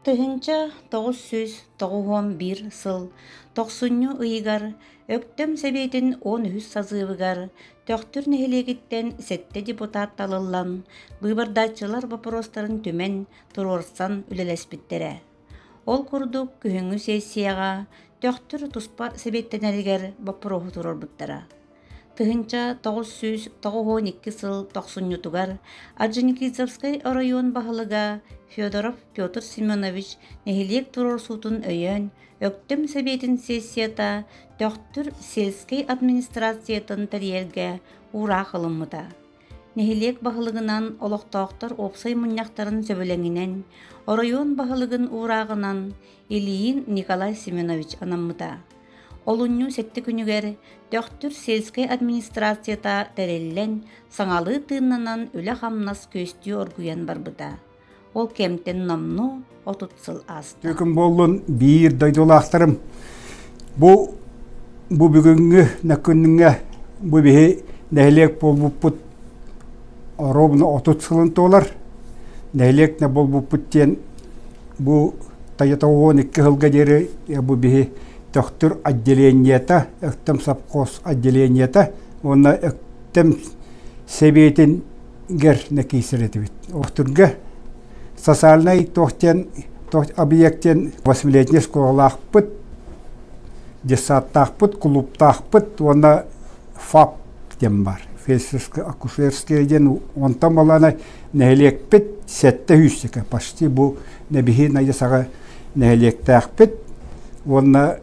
1991 сыл тохсунньу ыйыгар Өктөм Сэбиэтин 13 сазыыбыгар Төхтүр нэһилиэгиттэн сэттэ депутат талыллан, быыбардааччылар боппуруостарын түмэн, туруорсан үлэлэспиттэрэ. Ол курдук күһүҥҥү сессияҕа Төхтүр туспа сэбиэттэнэригэр боппуруоһу туруорбуттара. 1992 сыл тохсунньутугар Орджоникидзевскай оройуон баһылыга Федоров Петр Семенович нэһилиэк туруорсуутун өйөөн, Өктөм Сэбиэтин сессията Төхтүр сельскэй администрациятын тэрийэргэ уураах ылыммыта. Нэһилиэк баһылыгынан олохтоохтор уопсай мунньахтарын сөбүлэҥинэн, оройуон баһылыгын уурааҕынан Ильин Николай Семенович анаммыта. Олунньу сэттэ күнүгэр Төхтүр сельскэй администрацията тэриллэн, саҥалыы тыыннанан үлэ-хамнас күөстүү оргуйан барбыта. Ол кэмтэн номнуо 30 сыл ааста. Күн буоллун биир дойдулаахтарым бу бу бүгүҥҥү күнүҥҥэ бу биһи нэһилиэк буолбуппут ровно 30 сылын туолар. Нэһилиэк буолбуппут диэн бу 92 сылга диэри бу биһи Төхтүр отделениета, Өктөм совхоз отделениета уонна Өктөм сэбиэтин гэр киирсэр этибит. Охтурга социальнай туох диэн объект диэн восьмилетний школалаахпыт, детсадтаахпыт, кулууптаахпыт уонна ФАП диэн бар. Фельдшерско-акушерское диэн онтон балана нэһилиэкпит сэттэ сүүсчэкэ почти бу нэбиһи найы саҕа нэһилиэктээхпит уонна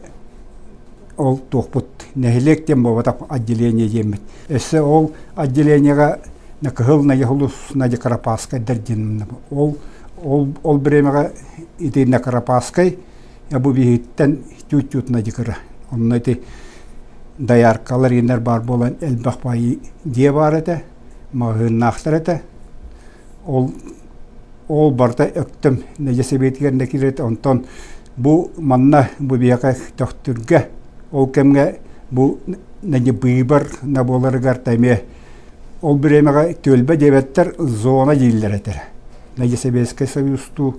ол туохпут нэһилиэк диэн буолбатах отделение диэммит. Өссө ол отделениеҕа кыһыл Найахулус Надикарапаскайдар диэн ол ол ол бириэмэҕэ ити Накарапаскай бу биһиттэн чуть-чуть Надикара. Онно ити дояркалар ииннэр баар буолан элбэх баайы дьиэ баар этэ, маҕаһыыннаахтар этэ. Ол ол барыта Өктөм нэдьэ сэбиэтигэр да киирэр онтон бу манна бу биһиэхэ Төхтүргэ ол кэмҥэ бу нэдьэ быыбар на буоларыгар эмиэ ол бириэмэҕэ түөлбэ диэбэттэр зона дииллэр этэ нэдьэ Сэбиэскэй Союзтуу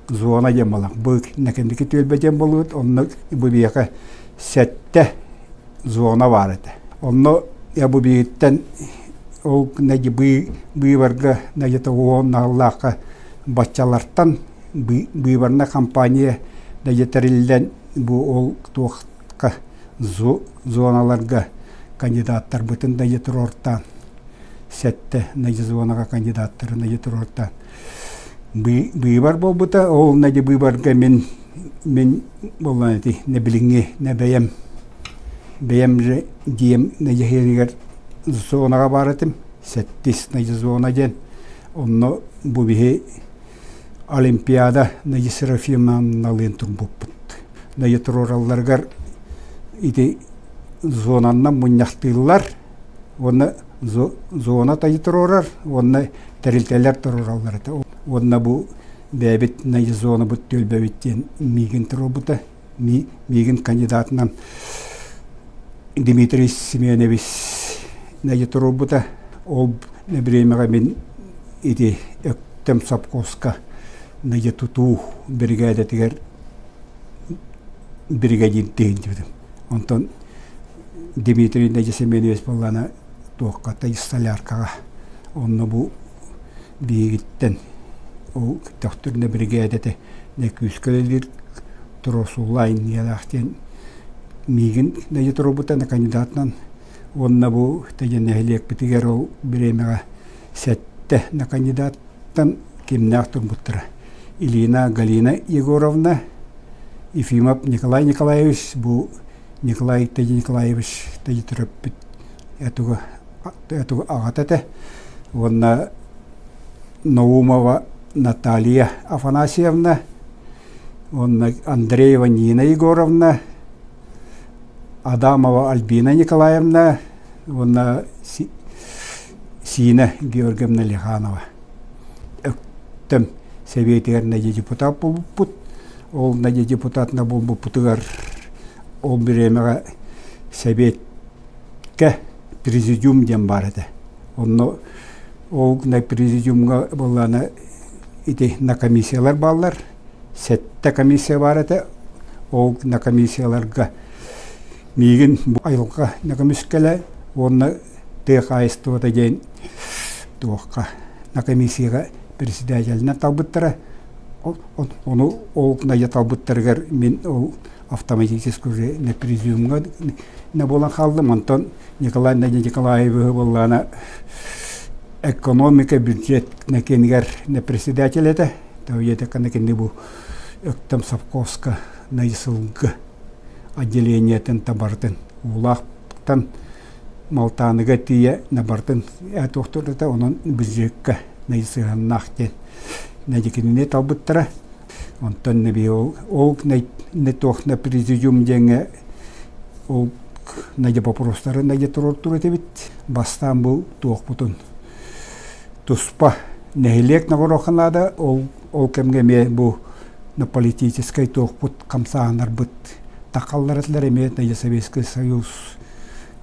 зона диэн буолар бу нэкэнники түөлбэ диэн буолбут онно бу биһиэхэ сэттэ зона баар этэ. Онно бу биһиттэн ол быыбарга где-то уон аҕаллаахха баччалартан быыбарна компания даже тэриллэн бу ол туохха зоналарга кандидаттарбытын даже туруортаан сэттэ даже зонаҕа кандидаттарын даже туруортаан быыбар буолбута. Ол нади быыбарга мин мин буоллаан ити не билиҥҥи не бэйэм бэйэм же дьиэм нэдьэһиэнигэр зонаҕа баар этим сэттис зона диэн онно бу биһи Олимпиада Надя Серафимовналыын турбуппут. Надя туруоралларыгар ити зонаннан мунньахтыыллар уонна зона тайы туруорар уонна тэрилтэлэр туруораллар этэ. Уонна бу бэйэбит Надя зонабыт түөлбэбит диэн миигин туруорбута. Миигин кандидатынан Дмитрий Семенович Надя туруорбута. Ол бириэмэҕэ мин ити Өктөм сопхуоска Надя тутуу биригээдэтигэр биригэдьиирдии сылдьыбытым. Онтон Дмитрий Надя Семенович буоллаҕына туохха столяркаҕа онно бу биһигиттэн ол Төхтүрнэ биригээдэтэ күүскэ үлэлиир Тросулла инниэлээх диэн миигин Надя туруорбута кандидатынан уонна бу нэһилиэкпитигэр ол бириэмэҕэ сэттэ на кандидаттан кимнээх турбуттара Ильина Галина Егоровна, Ефимов Николай Николаевич бу Николай Николаевич төрөппүт этуга аҕата этэ уонна Наумова Наталья Афанасьевна уонна Андреева Нина Егоровна, Адамова Альбина Николаевна уонна Сина Георгиевна Лиханова. Өктөм сэбиэтигэр нэдьэ депутат буолбуппут. Ол нэдьэ депутатына буолбуппутугар ол бириэмэҕэ сэбиэткэ президиум диэн баар этэ. Онно ол на президиумҥа буоллаҕына ити на комиссиялар бааллар. Сэттэ комиссия баар этэ. Ол на комиссияларга миигин бу айылҕа на көмүскэлэ уонна тыа хаһаайыстыбата диэн туохха на комиссияҕа председателинэн талбыттара. Ону ол найа талбыттарыгар мин ол автоматически уже на президиумҥа на буолан хааллым. Онтон Николай Николаевиһы буоллаана экономика бюджет киэнигэр на председатель этэ. Тойетекана кинини бу Өктөм совхозка найсылгы отделениетын табартын Уулаахтан Малтааныга тиийэ набартын туохтур онон бюджекка найсыһаннаах диэн нэдикинини талбыттара. Онтон нэби ол ол не туох на президиум диэҥҥэ ол найдя вопростары найдя туруортур этибит. Бастаан бу туохпутун туспа нэһилиэк ноҕоруохха наада. Ол ол кэмҥэ эмиэ бу на политическай туохпут хамсааһыннарбыт тахаллар этилэр эмиэ найдя Советский Союз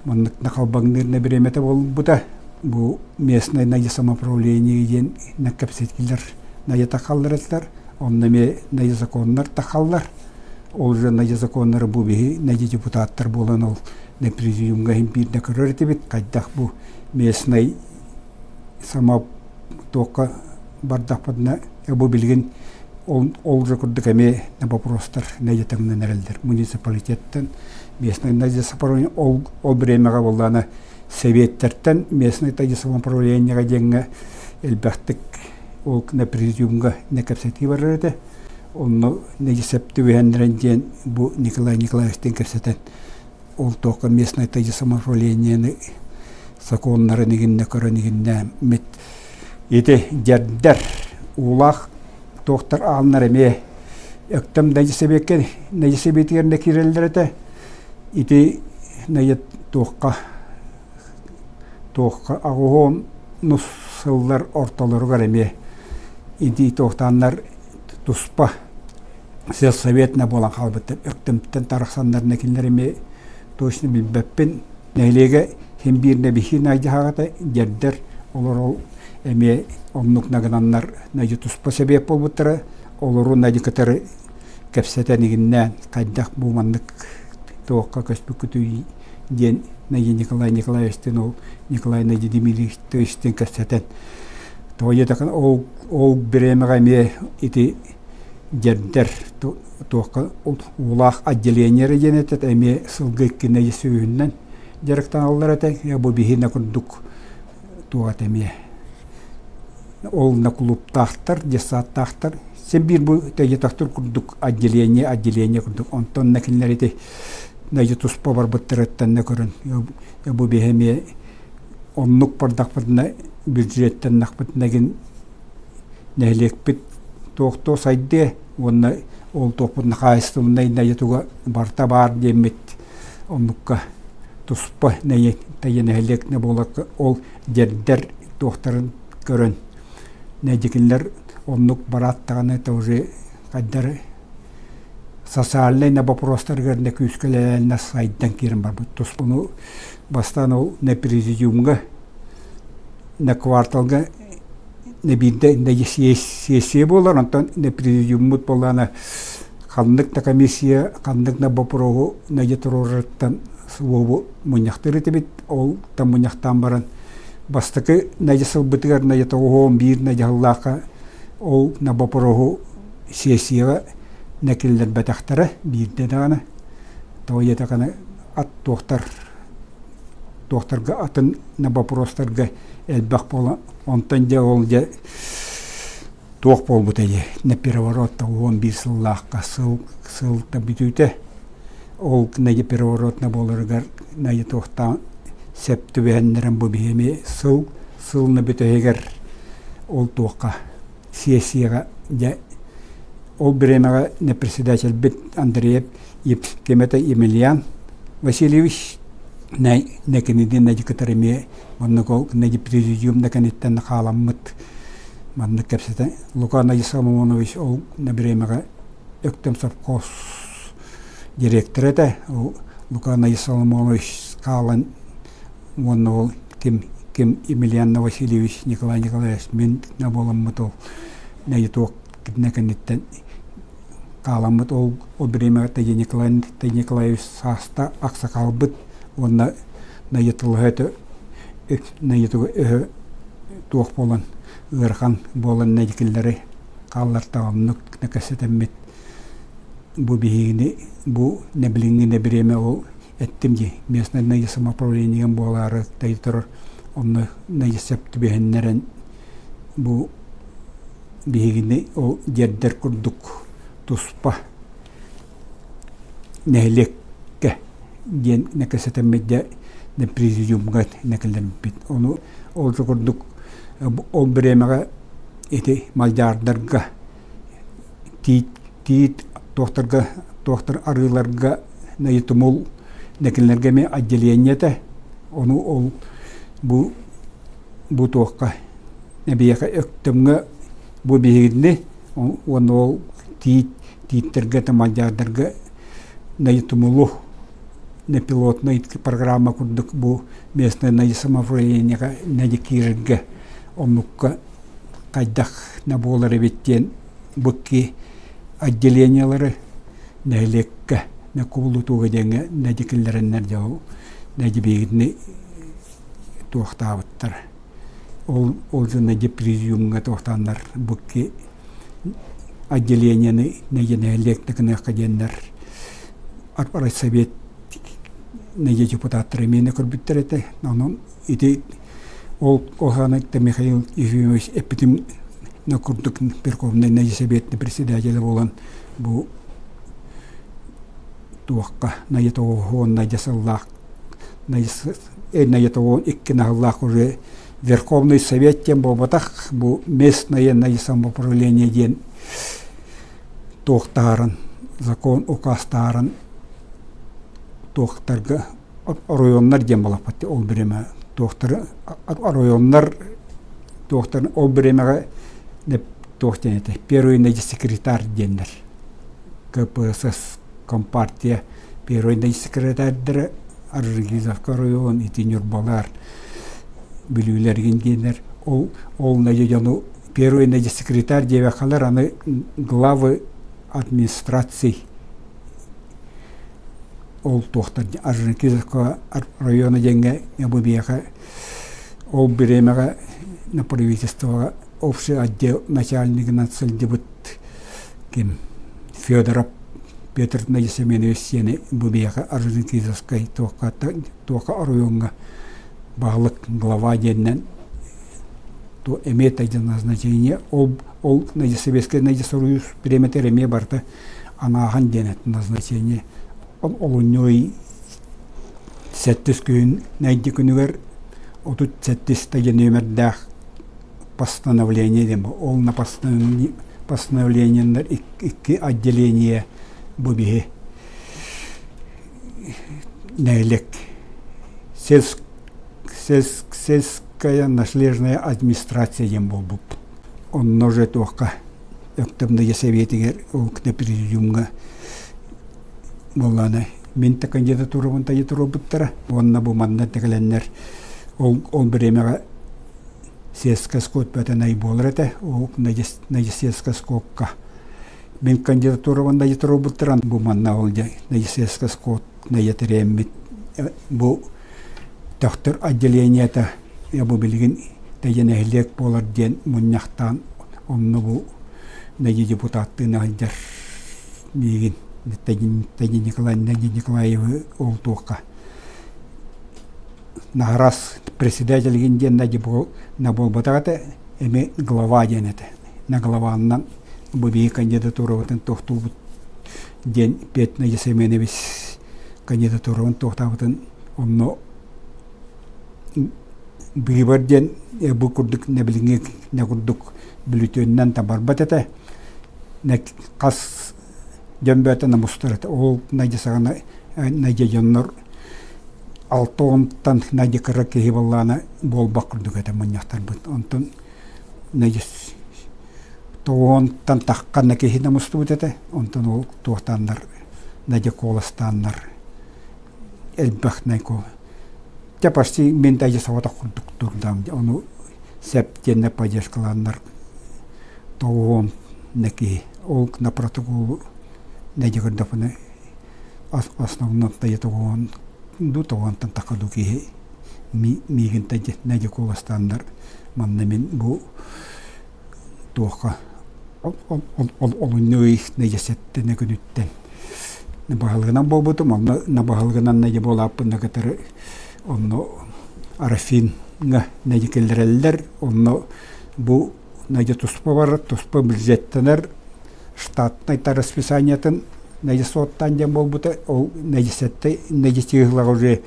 маннык нахалбаҥныыр бириэмэтэ буолбута. Бу местное найдя самоуправление диэн кэпсэтиилэр найа тахаллар этилэр. Онно эмиэ найдя законнар тахаллар. Ол уже найдя законнары бу биһи найдя депутаттар буолан ол на президиумҥа иһин биирдэ көрөр этибит. Хайдах бу местный само туохха бардахпытына бу билигин ол ол же курдук эмиэ вопростар нэдьэ эрэллэр муниципалитеттан местный самоуправление ол ол бириэмэҕэ буоллаана сэбиэттэртэн местный самоуправлениеҕа диэҥҥэ элбэхтик ол на президиумҥа не кэпсэтии барар этэ онно нэдьэ сөп түбэһэннэрэн диэн бу Николай Николаевичтыын кэпсэтэн ол туохха местное самоуправлениены сокуоннарын игиннэ көрөн игиннээммит ити дьэрдэр уулаах туохтар аалнар эмиэ Өктөм нэдьисэбиэккэ нэдьисэбиэтигэр да киирэллэр этэ ити нэйэ туохха туохха аҕыһуон нус сыллар ортолоругар эмиэ ити туохтааннар туспа сельсоветна буолан хаалбыттар Өктөмтөн тарахсаннарына кинилэр эмиэ точно билбэппин нэһилиэгэ син биир нэбиһиин айдьаһаҕата дьэрдэр олор ол эмиэ оннук нагынаннар нэдьи туспа сэбиэт буолбуттара олору нэдьи кытары кэпсэтэн игиннээн хайдах бу маннык туохха көспүккүтүй диэн Найи Николай Николаевичтыын ол Николай Найди Дмитриевичтыын кэпсэтэн тоҕо диэтэххинэ ол ол бириэмэҕэ эмиэ ити дьэрдэр туохха уулаах отделение эрэ диэн этэ эмиэ сылга иккинэ сүүһүнэн дьарыктаналлар этэ бу биһиэнэ курдук туох этэ эмиэ ол на клубтаахтар детсадтаахтар син биир бу тэйиэтэхтэр курдук отделение отделение курдук онтон на кинилэр ити найы туспа барбыттарыттан да көрөн бу биһи эмиэ оннук бардахпытына бюджеттаннахпытына гин нэһилиэкпит туохтуо сайдыа уонна ол туохпут хаһаайыстыбаннай найы туга барыта баар диэммит оннукка туспа тэйэ нэһилиэк буолакка ол дьэрдэр туохтарын көрөн нэдьикинлэр оннук барааттаҕына это уже хайдар социальнай на вопростарыгар на күүскэлээннэ сайдан киирэн барбыт ону бастаан ол на президиумҥа на кварталга на биирдэ на сессия буолар онтон на президиуммут буоллаана ханнык да комиссия ханнык да боппуруоһу найа туруорарыттан суобу мунньахтыыр этибит ол там мунньахтаан баран бастакы найа сылбытыгар найа тоҕуһуон биир найдьаһыллаахха ол на боппуруоһу сессияҕа нэкиллэрбэтэхтэрэ биирдэ даҕаны тоҕо диэтэххинэ ат туохтар туохтарга атын на боппуруостарга элбэх буолан онтон дьэ ол дьэ туох буолбута дии на переворот 11 сыллаахха сыл сылта бүтүүтэ ол найы переворотна буоларыгар найы туохтаан сөп түбэһэннэрэн бу биһими сыл сылна бүтэһигэр ол туохха сессияҕа дьэ ол бириэмэҕэ на председательбит Андреев ким это Емельян Васильевич нэкинидин нэдьи кытары эмиэ маннык ол нэдьи президиум да кэнниттэн хааламмыт маннык кэпсэтэн Лука Соломонович ол на бириэмэҕэ Өктөм совхоз директора этэ ол Лука Соломонович хаалан уонна ол ким ким Емельян Васильевич Николай Николаевич мин буоламмыт ол нэдьи туох кэнниттэн. Хааламмыт ол ол бириэмэҕэ Тайя Николай Николаевич сааста аксакаалбыт уонна Найытылыһа өтө Найытыга өһө туох буолан ыарахан буолан нэдикиллэри хааллартаҕа оннук кэпсэтэммит бу биһигини бу нэбилиҥҥи нэбириэмэ ол эттим дии местное самоуправлением буолаары турар онно сөп түбэһиннэрэн бу биһигини ол дьэрдэр курдук туспа нэһилиэккэ диэн нэкэсэтэммит дьэ президиумҥа нэкэлэммит. Ону ол курдук ол бириэмэҕэ ити малдьаардарга тиит тиит туохтарга туохтар арыыларга тумул нэкилэргэ эмиэ отделение этэ. Ону ол бу бу туохха эбиэхэ Өктөмҥө бу биһигини уонна ол тиит тииттэргэ тамадьаардарга тумулу на пилотнай программа курдук бу местное самоуправлениеҕа нэди киирэргэ оннукка хайдах на буолар эбит диэн бу икки отделениелары нэһилиэккэ кубулутууга диэҥҥэ нэди киллэрэннэр дьэ ол нэди биһигини туохтаабыттар. Ол ол дьонно депрезиумҥа туохтааннар букки отделениены нэһилиэк гыныахха диэннэр райсовет нэдиэ депутаттара эмиэ көрбүттэр этэ. Онон ити ол Охана Михаил Ефимович эппитим курдук Верховный Нэдьсэбиэтин председателэ буолан бу туохха найытоҕуһуон дьасыллаах икки наһыллаах уже Верховный Совет диэн буолбатах, бу местное самоуправление диэн туохтаарын, закон указтаарын туохтарга оройуоннар диэн балаппат ол бириэмэ туохтары оройуоннар туохтарын ол бириэмэҕэ туох диэн этэ первый секретарь диэннэр КПСС Компартия первый секретарьдара Аржигизовка оройуон ити Ньурбалар Бүлүүлэргин диэннэр ол ол нэдьэ дьону первый нэдьэ секретарь диэбэххэлэр аны главы администрации ол туохтар Орджоникидзевского района диэҥҥэ бу биһиэхэ ол бириэмэҕэ на правительствоҕа общий отдел начальнигынан сылдьыбыт ким Федоров Петр Семенович сиэни бу биһиэхэ Орджоникидзевскай туохха туохха оройуоҥҥа баһылык глава диэнинэн эмиэ назначение ол ол Советскай союз бириэмэтигэр эмиэ барыта анааһын диэн назначение олунньу ый сэттис күн нэйди күнүгэр 37 диэн нүөмэрдээх постановление диэн ол на постановлениелар икки отделение бу биһи нэһилиэк сельская наследная администрация диэн буолбуппут онно уже туохха Өктөм Сэбиэтигэр ол президиумҥа буоллаҕына мин да кандидатурабын тайы туруорбуттара уонна бу манна кэлэннэр ол ол бириэмэҕэ сельская скот бөтөнөй буолар этэ ол сельская скотка мин кандидатурабын дайы туруорбуттара бу манна ол дьэ сельская скот тэрийэммит бу Төхтөр отделениета бу билигин тэйэ нэһилиэк буолар диэн мунньахтаан онно бу нэдьи депутаттыын сылдьар миигин Николай Николаевы ол туохха Наһарас председателигин диэн на буолбатах этэ эми глава диэн этэ на главаннан бу биһи кандидатурабытын туохтуубут диэн Петр Семенович кандидатурабын туохтаабытын онно быыбар диэн бу курдук нэбилиҥҥи не курдук бүлүтүөнүнэн да барбат этэ хас дьон бөтө мустар этэ ол найдьа саҕана найдьа дьоннор алта уонтан найдьа кыра киһи буоллаҕына буолбат курдук этэ мунньахтарбыт онтон найдьа тоҕуонтан тахханна киһи да мустубут этэ онтон ол туохтааннар найдьа куоластааннар элбэх найко Дьэ почти мин да соҕотох курдук турдам ону сөп диэннэр поддержкалааннар тоҕуон киһи ол на протоколу. нэдьэ көрдөхпүнэ основном тоҕуон ду тоҕуонтан тахха ду киһи миигин нэдьэ куоластааннар манна мин бу туохха олунньу ый нэдьэ сэттэнэ күнүттэн баһылыгынан буолбутум онно баһылыгынан нэдьэ буолааппын кытары онно Арафиҥҥа нэдьэ киллэрэллэр онно бу нэдьэ туспа барар туспа бюджеттанар штатнай расписаниетын нэдьэ суоттаан диэн буолбута ол нэдьэ сэттэ нэдьэ чыыһылаҕа уже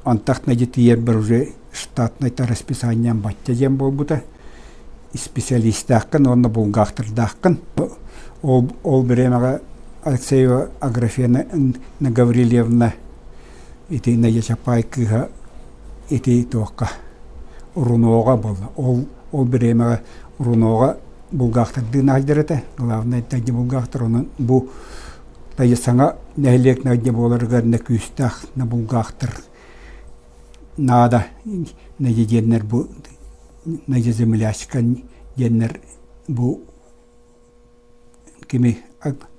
антах нэдьэ тиийэрбэр уже штатнай расписанием бачча диэн буолбута исписэлиистээххин уонна булгаахтардааххын ол ол бириэмэҕэ Алексеева Аграфена Гаврильевна ити Надя Чапай кыыһа ити туохха Рунуоҕа буолла ол ол бириэмэҕэ Рунуоҕа булгаахтардыын аһдьар этэ главное тайдьа булгаахтар онон бу тайа саҥа нэһилиэк найдьа буоларыгар на күүстээх на булгаахтар наада найдьа диэннэр бу найдьа землячка диэннэр бу кими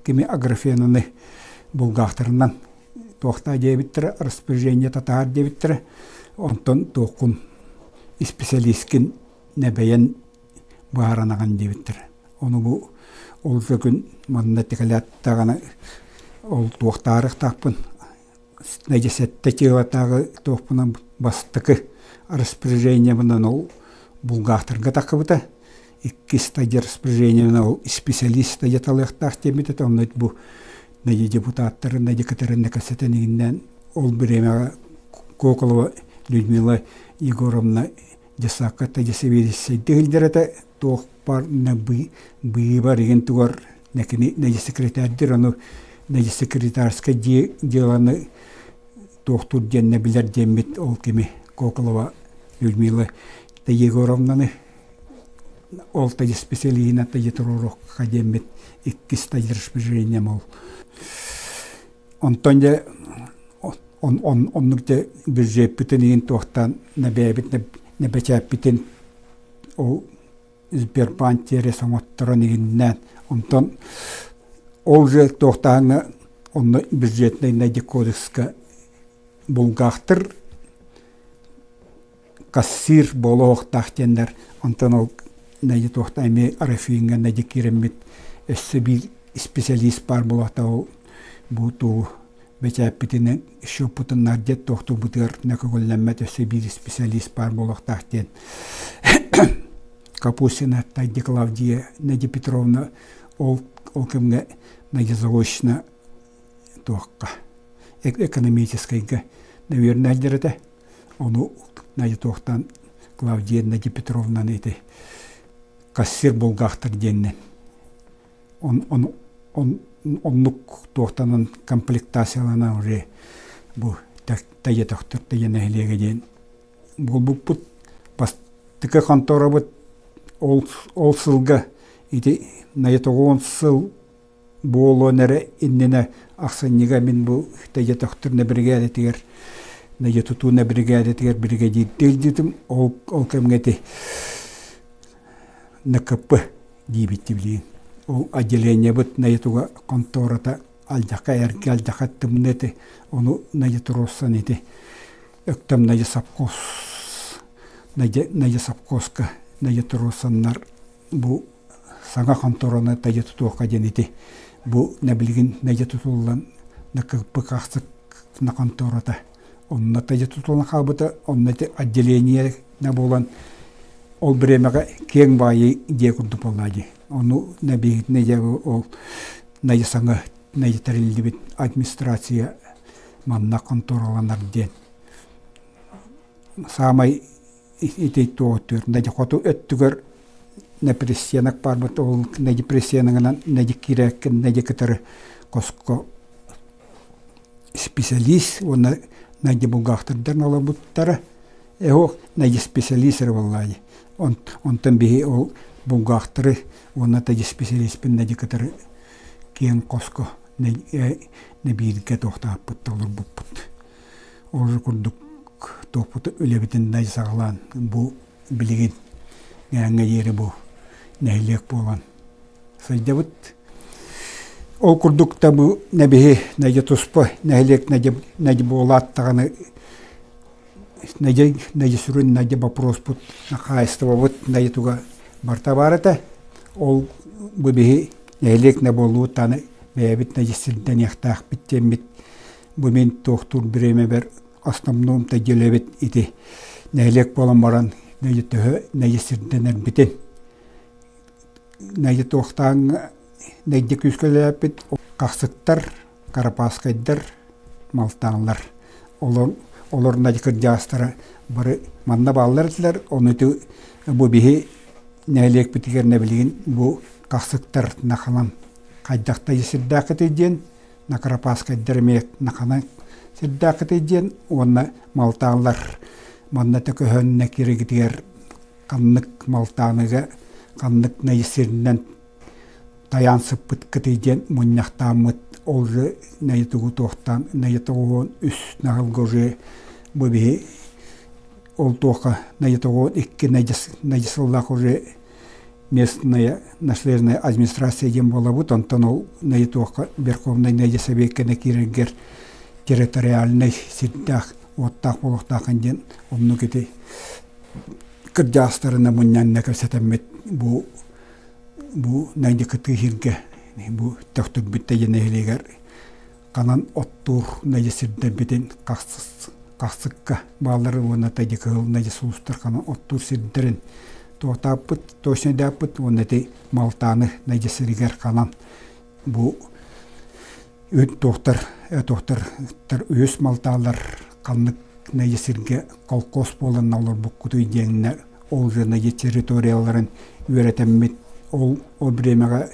кими Аграфенаны булгаахтарынан туохтаа диэбиттэрэ распоряжение татаар диэбиттэрэ онтон туоххун исписэлиискин нэбэйэн быһааранаҕын диэбиттэрэ ону бу ол да күн манна тикэлээт даҕаны ол туохтаарыахтаахпын нэдьэ сэттэ чыылатааҕы туохпунан бастакы распоряжениебынан ол булгаахтарга таххыбыта иккис стадия распоряжениебынан ол исписэлиис стадия талыахтаах диэммит этэ онно бу нэдьэ депутаттары нэдьэ кытары кэпсэтэн иҥиннээн ол бириэмэҕэ Коколова Людмила Егоровна дьассаакка сэбиэдиссэйдии сылдьар этэ туох баар быыбар игин тугар кини секретарьдыр ону секретарскай дьыаланы туохтуур диэннэ билэр диэммит ол кими Коколова Людмила Егоровнаны ол тадьа специалиһынан тадьа туруоруохха диэммит иккис тадьа распоряжением ол онтон дьэ оннук дьэ бюджеппитин иһин туохтаан нэбээбит нэбэчээппитин ол Сбербанк тиэрэ оҥотторон иһиннээн онтон ол же туохтааҥҥа онно бюджетнай найди кодекска булгаахтыр кассир буолуохтаах диэннэр онтон ол найди туохта эмиэ Арафиҥҥа найди киирэммит өссө биир исписэлиис баар буолуохтаах ол бу туу бэчээппитинэн счеппутун нардет туохтуурбутугар көҥүллэммэт өссө биир исписэлиис баар буолуохтаах диэн Капустина Тайди Клавдия Надя Петровна ол ол кэмҥэ Надя заочно туохха экономическайга наверное этэ ону Надя туохтан Клавдия Надя Петровнаны ити кассир булгаахтар диэннэн он оннук туохтанан комплектацияланан уже бу тайетохтор тайа нэһилиэгэ диэн буолбуппут бастакы конторабыт ол ол сылга ити найотоҕуон сыл буолуон эрэ иннинэ ахсынньыга мин бу тайетохтор биригээдэтигэр найотутууна биригээдэтигэр биригэдьиирдии илдьитим ол ол кэмҥэ ити НКП диибит билигин. Ол отделениебыт найытуга контората алдьаха эргэ алдьаха тымныы ити ону найы туруорсан ити Өктөм найы совхоз найы совхозка найы туруорсаннар бу саҥа контораны тайы тутуохха диэн ити бу нэбилигин найы тутуллан НКП хахсык на контората онно тайы тутуллан хаалбыта онно ити отделение на буолан ол бириэмэҕэ киэҥ баайы дьиэ курдук буоллаа дии. Ону нэбиһитинэ дьэ ол найы саҥа найы тэриллибит администрация манна хонтуораланар диэн. Саамай ити туоттуур нэдьэ хоту өттүгэр непрессиянок баарбыт ол недепрессиянагынан нэдьэ киирээккин нэдьэ кытары хоско специалист уонна нэдьэ булгаахтардан олорбуттара Эһо специалист эрэ буоллаайы. Онтон биһи ол булгаахтары уонна та специалиспин нэдьи кытары киэҥ хоско нэбииргэ туохтааппыт олорбуппут. Ол курдук туохпут үлэбитин най саҕалаан бу билигин ээҥҥэ диэри бу нэһилиэк буолан сылдьабыт. Ол курдук да бу нэбиһи нэдьэ туспа нэһилиэк нэдьэ нэдьэ буолаат даҕаны нэдьэ нэдьэ сүрүн нэдьэ боппуруоспут хаһаайыстыбабыт нэдьэ туга барыта баар этэ. Ол бу биһи нэһилиэк нэ буоллубут даҕаны бэйэбит нэдьэ сирдэниэхтээхпит диэммит бу мин туохтуур бириэмэбэр основном тэдьэлэбит ити нэһилиэк буолан баран нэдьэ төһө нэдьэ сирдэнэрбитин нэдьэ туохтааҥ нэдьэ күүскэлээппит хахсыктар карапааскайдар малтааннар олор олор нэдьэ кырдьаҕастара бары манна бааллар этилэр ону ити бу биһи нэһилиэкпитигэр нэбилигин бу хахсыктар нахалан хайдах да сирдээххитий диэн Накарапааскайдар эмиэ Нахана сирдээххитий диэн уонна малтааллар манна төкөһөннө киригитигэр ханнык малтааныга ханнык сиринэн тайаан сыппыткытый диэн мунньахтааммыт ол же тугу туохтаан 93 наһылга уже бу биһи ол туохха 92 сыллаах уже местная наследная администрация диэн буолабыт, онтон ол туохха Верховнай Нэдьэ Сэбиэккэ киирэргэр территориальнай сирдээх, уоттаах буолуохтааххын диэн оннук ити кырдьаҕастарына мунньанна кэпсэтэммит бу бу Найдьа кытыы сиргэ бу Төхтүрбүт диэн нэһилиэгэр ханан оттуур нэдьэ сирдэрбитин хахсыкка бааллары уонна тайдьа кыһыл нэдьэ сулустар ханан оттуур сирдэрин туотааппыт точнайдааппыт уонна ити Малтааны нэдьэ сиригэр ханан бу үт туохтар туохтар үһүс малтаалар ханнык нэдьэ сиргэ колхоз буолан олорбуккутуй диэҥнэ ол же нэдьэ территорияларын үөрэтэммит ол ол бириэмэҕэ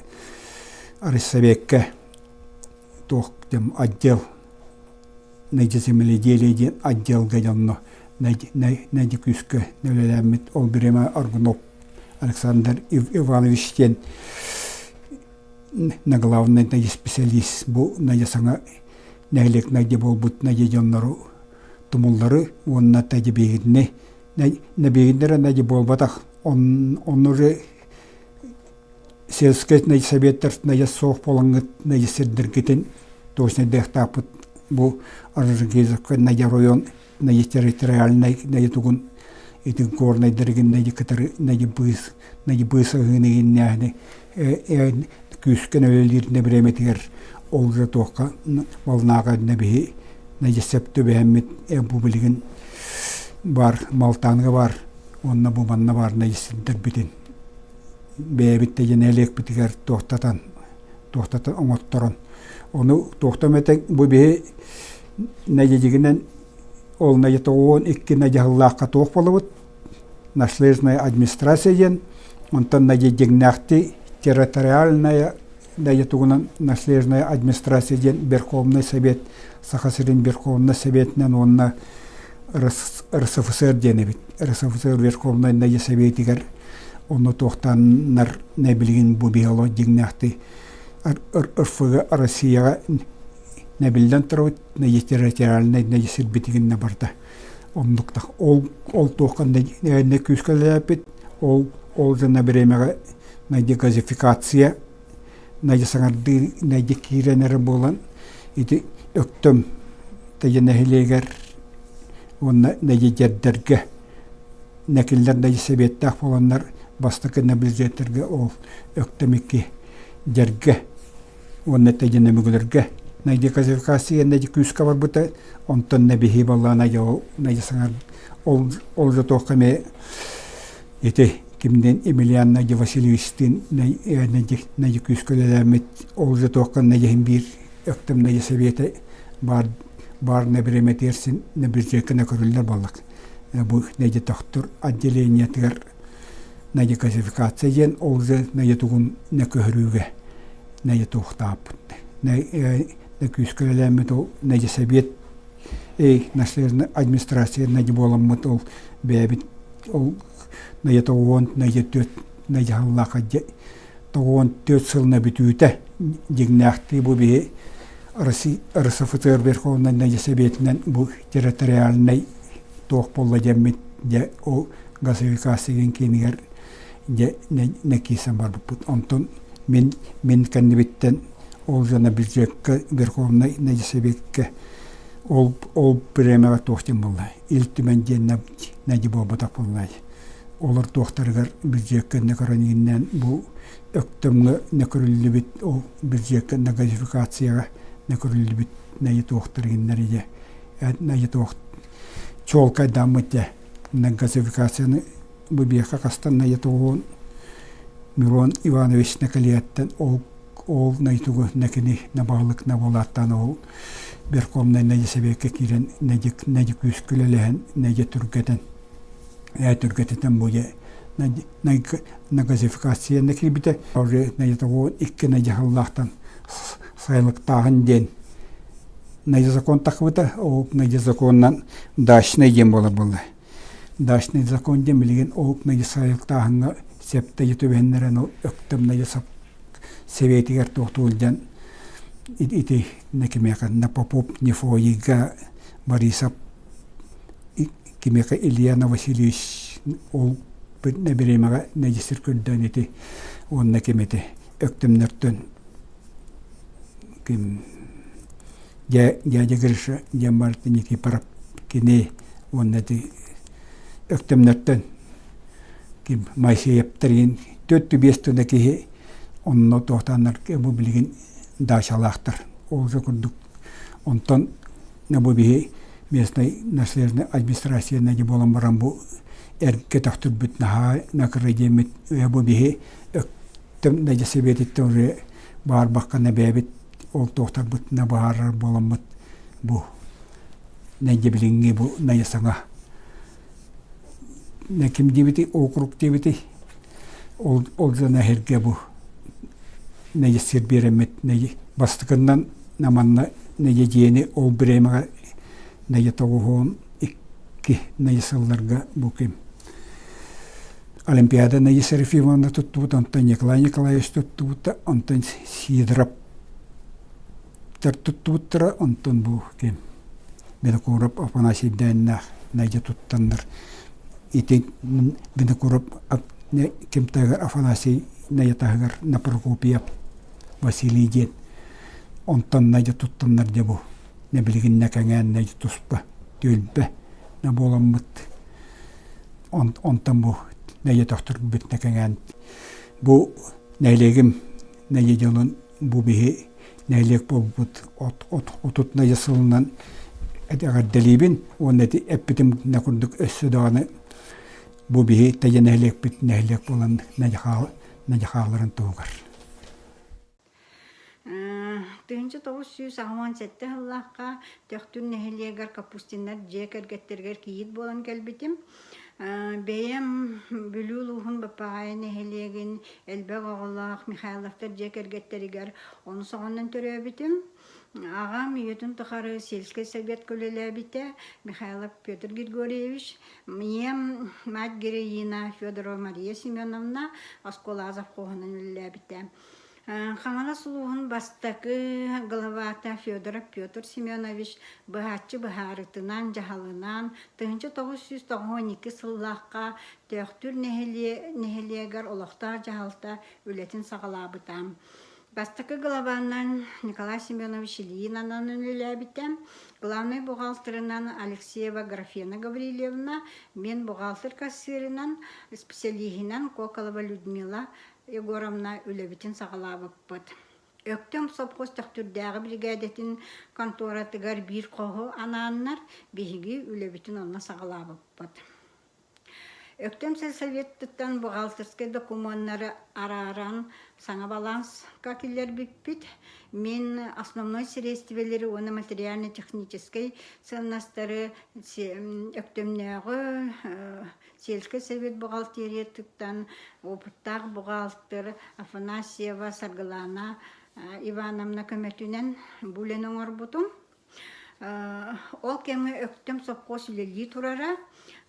Райсовекка туох диэн отдел земледелие диэн отделга дьонно нэдьи күүскэ үлэлээммит ол бириэмэ Аргунов Александр Иванович диэн на главный нэдьи специалист бу нэдьи саҥа нэһилиэк нэдьи буолбут нэдьи дьоннору тумуллары уонна тэдьибиигинни нэбиигиннэрэ нэдьи буолбатах онну уже сельскэй советтар суох буолаҥҥыт сирдэргитин точнайдыахтаахпыт бу Орджоникидзевка район территориальнай тугун ити горнайдарыгын кытары быыс быыс ыһыыныгиннээһини күүскэ үлэлиир бириэмэтигэр ол же туохха волнаҕа биһи сөп түбэһэммит бу билигин бар Малтааныга бар уонна бу манна бар сирдэрбитин бэйэбит да нэһилиэкпитигэр туохтатан туохтатан оҥотторон ону туохтан этэ бу биһи нэдьидьигинэн ол 92 нэдьаһыллаахха туох буолабыт наследственная администрация диэн онтон нэдьидьиҥнээхти территориальная тугунан наследственная администрация диэн Верховный Совет Саха сирин Верховный Советинэн уонна РСФСР диэн эбит. РСФСР Верховнай Найя Советигэр онно туохтааннар билигин бу биһиги дьиҥнээхти РФ-га Россияҕа нэбиллэн турабыт территориальнай сирбитигиннэ барда. Оннук ол ол туохха күүскэлээппит ол ол дьонно бириэмэҕэ найди газификация найди саҥардыы найди киирэн эрэ буолан ити Өктөм тэйэ нэһилиэгэр уонна нэдьидьэрдэргэ нэкиллэр нэдьи сэбиэттээх буоланнар бастакы наблюдателлэргэ ол Өктөм икки дьэргэ уонна тэдьинэ мөгүлэргэ найди газификация найди күүскэ барбыта онтон нэбиһи баллаана ол найди саҥар ол ол же туохха эмиэ ити кимдин Емельян Найди Васильевичтыын найди күүскэ үлэлээммит ол же туохха найдиһин биир Өктөм Найди Сэбиэтэ баар баар нэбириэмэтигэр син бюджекка көрүллэр буоллак бу найди тохтур отделениетыгар найди газификация диэн ол же найди тугун нэ көһөрүүгэ найди туохтааппыт нэ күүскэ үлэлээммит ол найди сэбиэт эй наследственная администрация найди буоламмыт ол бэйэбит ол найди тоҕуон найди түөрт найди халлаахха 94 сылына бүтүүтэ дьиҥнээхтии бу биһи РСФСР Верховнай Найдьа Сэбиэтинэн бу территориальнай туох буолла диэммит дьэ ол газификация киинигэр дьэ нэкиисэн барбыппыт. Онтон мин мин кэннибиттэн Ол дьоно бюджекка Верховнай Сэбиэккэ ол ол бириэмэҕэ туох диэн буолла Ил Түмэн диэн нэдьи буолбатах буолла олор туохтарыгар бюджекка көрөн бу Өктөмҥө нөкөрүллүбүт ол бюджекка газификацияҕа нөкөрүллүбүт нэйи туохтар иҥнэр ийэ нэйи туох чуолкайдааммыт дьэ газификацияны бу биэхэ хастан нэйи тугун Мирон Иванович Накалияттан ол ол найтугу нэкини набаалык набалааттаан ол Верховнай нэдьи сэбиэккэ киирэн нэдьик нэдьи күүскүлэлэһэн нэдьи түргэтэн ээ түргэтитэн бу дьэ на газификацияны киирбитэ. Уже икки дьаһаллаахтан сайылыктааһын диэн найдя закон тахыбыта, ол найдя законнан дачный диэн буолар буолла. Дачный закон диэн билигин ол найдя сайылыктааһыҥҥа септэ түбэһиннэрэн ол өктөм найдя сэбиэтигэр туохтуул диэн ити кимиэхэ на Попов Нефойга Борисов кимиэхэ Ильяна Васильевич ол бириэмэҕэ нэдьисир көрдөөн ити уонна ким ити Өктөмнөртөн ким дядя Гриша диэн барыта Никифоров кини уонна ити Өктөмнөртөн ким Моисеевтар төрт биэс тына киһи онно туохтааннар бу билигин даачалаахтар ол же курдук онтон бу биһи местнай наследственнай администрация нэдьи буолан баран бу эргэ төхтүрбүт наһаа накыры диэммит бу биһи өктөм нэдьи сэбиэтиттэн уже баарбакка нэбээбит ол туохтарбыт на баарар буоламмыт бу нэдьи билиҥҥи бу найа саҥа ким диэбитий округ диэбитий ол ол дьоно эһиргэ бу нэдьи сир биэрэммит нэдьи бастакыннан наманна нэдьи дьиэни ол бириэмэҕэ нэдьи тоҕуһуон икки нэдьи сылларга бу ким Олимпиада Нэдьи Серафимовна туттубут, онтон Николай Николаевич туттубута, онтон Сидоров туттубуттара, онтон бу ким Винокуров Афанасий Дээннээх Нэдьи туттаннар ити Винокуров ким таһыгар Афанасий Нэдьи таһыгар на Прокопьев Василий диэн онтон Нэдьи туттаннар дьэ бу нэ билигин нэ кэҥээн Нэдьи туспа түөлбэ на буоламмыт онтон бу Нэдьи төхтүрбүт нэ кэҥээн бу нэһилиэгим Нэдьи дьонун бу биһи нэһилиэк буолбут отут нэдьэ сылынан эҕэрдэлиибин уонна ити эппитим на курдук өссө даҕаны бу биһи тэйэ нэһилиэкпит нэһилиэк буолан нэдьэ хааларын туһугар. 1987 сыллаахха Төхтүр нэһилиэгэр Капустиннар дьиэ кэргэттэригэр кийиит буолан кэлбитим. Бэйэм Бүлүү улууһун Баппаҕайы нэһилиэгин элбэх оҕолоох Михайловтар дьиэ кэргэттэригэр онус оҕонон төрөөбүтүм. Аҕам үйэтин тухары сельскэй советка үлэлээбитэ Михайлов Петр Григорьевич. Ийэм мать героина Федорова Мария Семеновна оскуола завхоһунан үлэлээбитэ. Хаҥалас улууһун бастакы главата Федоров Петр Семенович быһааччы быһаарытынан, дьаһалынан 1992 сыллаахха Төөхтүүр нэһилиэгэр олохтоох дьаһалта үлэтин саҕалаабыта. Бастакы главанан Николай Семенович Ильин ананан үлэлээбитэ. Главнай бухгалтерынан Алексеева Графена Гаврильевна, мен бухгалтер кассирынан, специалиһинэн Коколова Людмила Егоровна үлэбитин саҕалаабыппыт. Өктөм сопхуос Төхтүрдээҕи биригээдэтин конторатыгар биир хоһу анааннар, биһиги үлэбитин онно саҕалаабыппыт. Өктөм сельсоветтыттан бухгалтерскай докумуоннары арааран саҥа баланска киллэрбиппит. Мин основной сириэстибэлэри уонна материально-техническэй сыаннастары Өктөмнөөҕү сельскэй совет бухгалтериятыттан опыттаах бухгалтер Афанасьева Саргылана Ивановна көмөтүнэн бу үлэни оҥорбутум. Ол кэмҥэ Өктөм сопхуос үлэлии турара.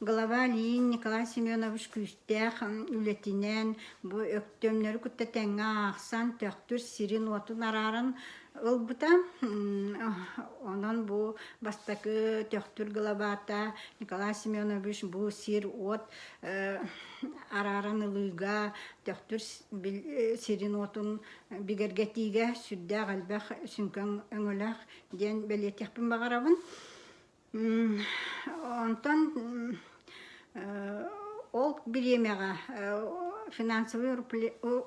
Глава Ильин Николай Семенович күүстээх үлэтинэн бу Өктөмнөрү кытта тэҥҥэ аахсан, Төхтүр сирин-уотун арааран. ылбыта. Онон бу бастакы Төхтүр главата Николай Семенович бу сир-уот арааран ылыыга, Төхтүр сирин-уотун бигэргэтиигэ сүрдээх элбэх сүҥкэн өҥөлөөх диэн бэлиэтиэхпин баҕарабын. Онтон ол бириэмэҕэ финансовый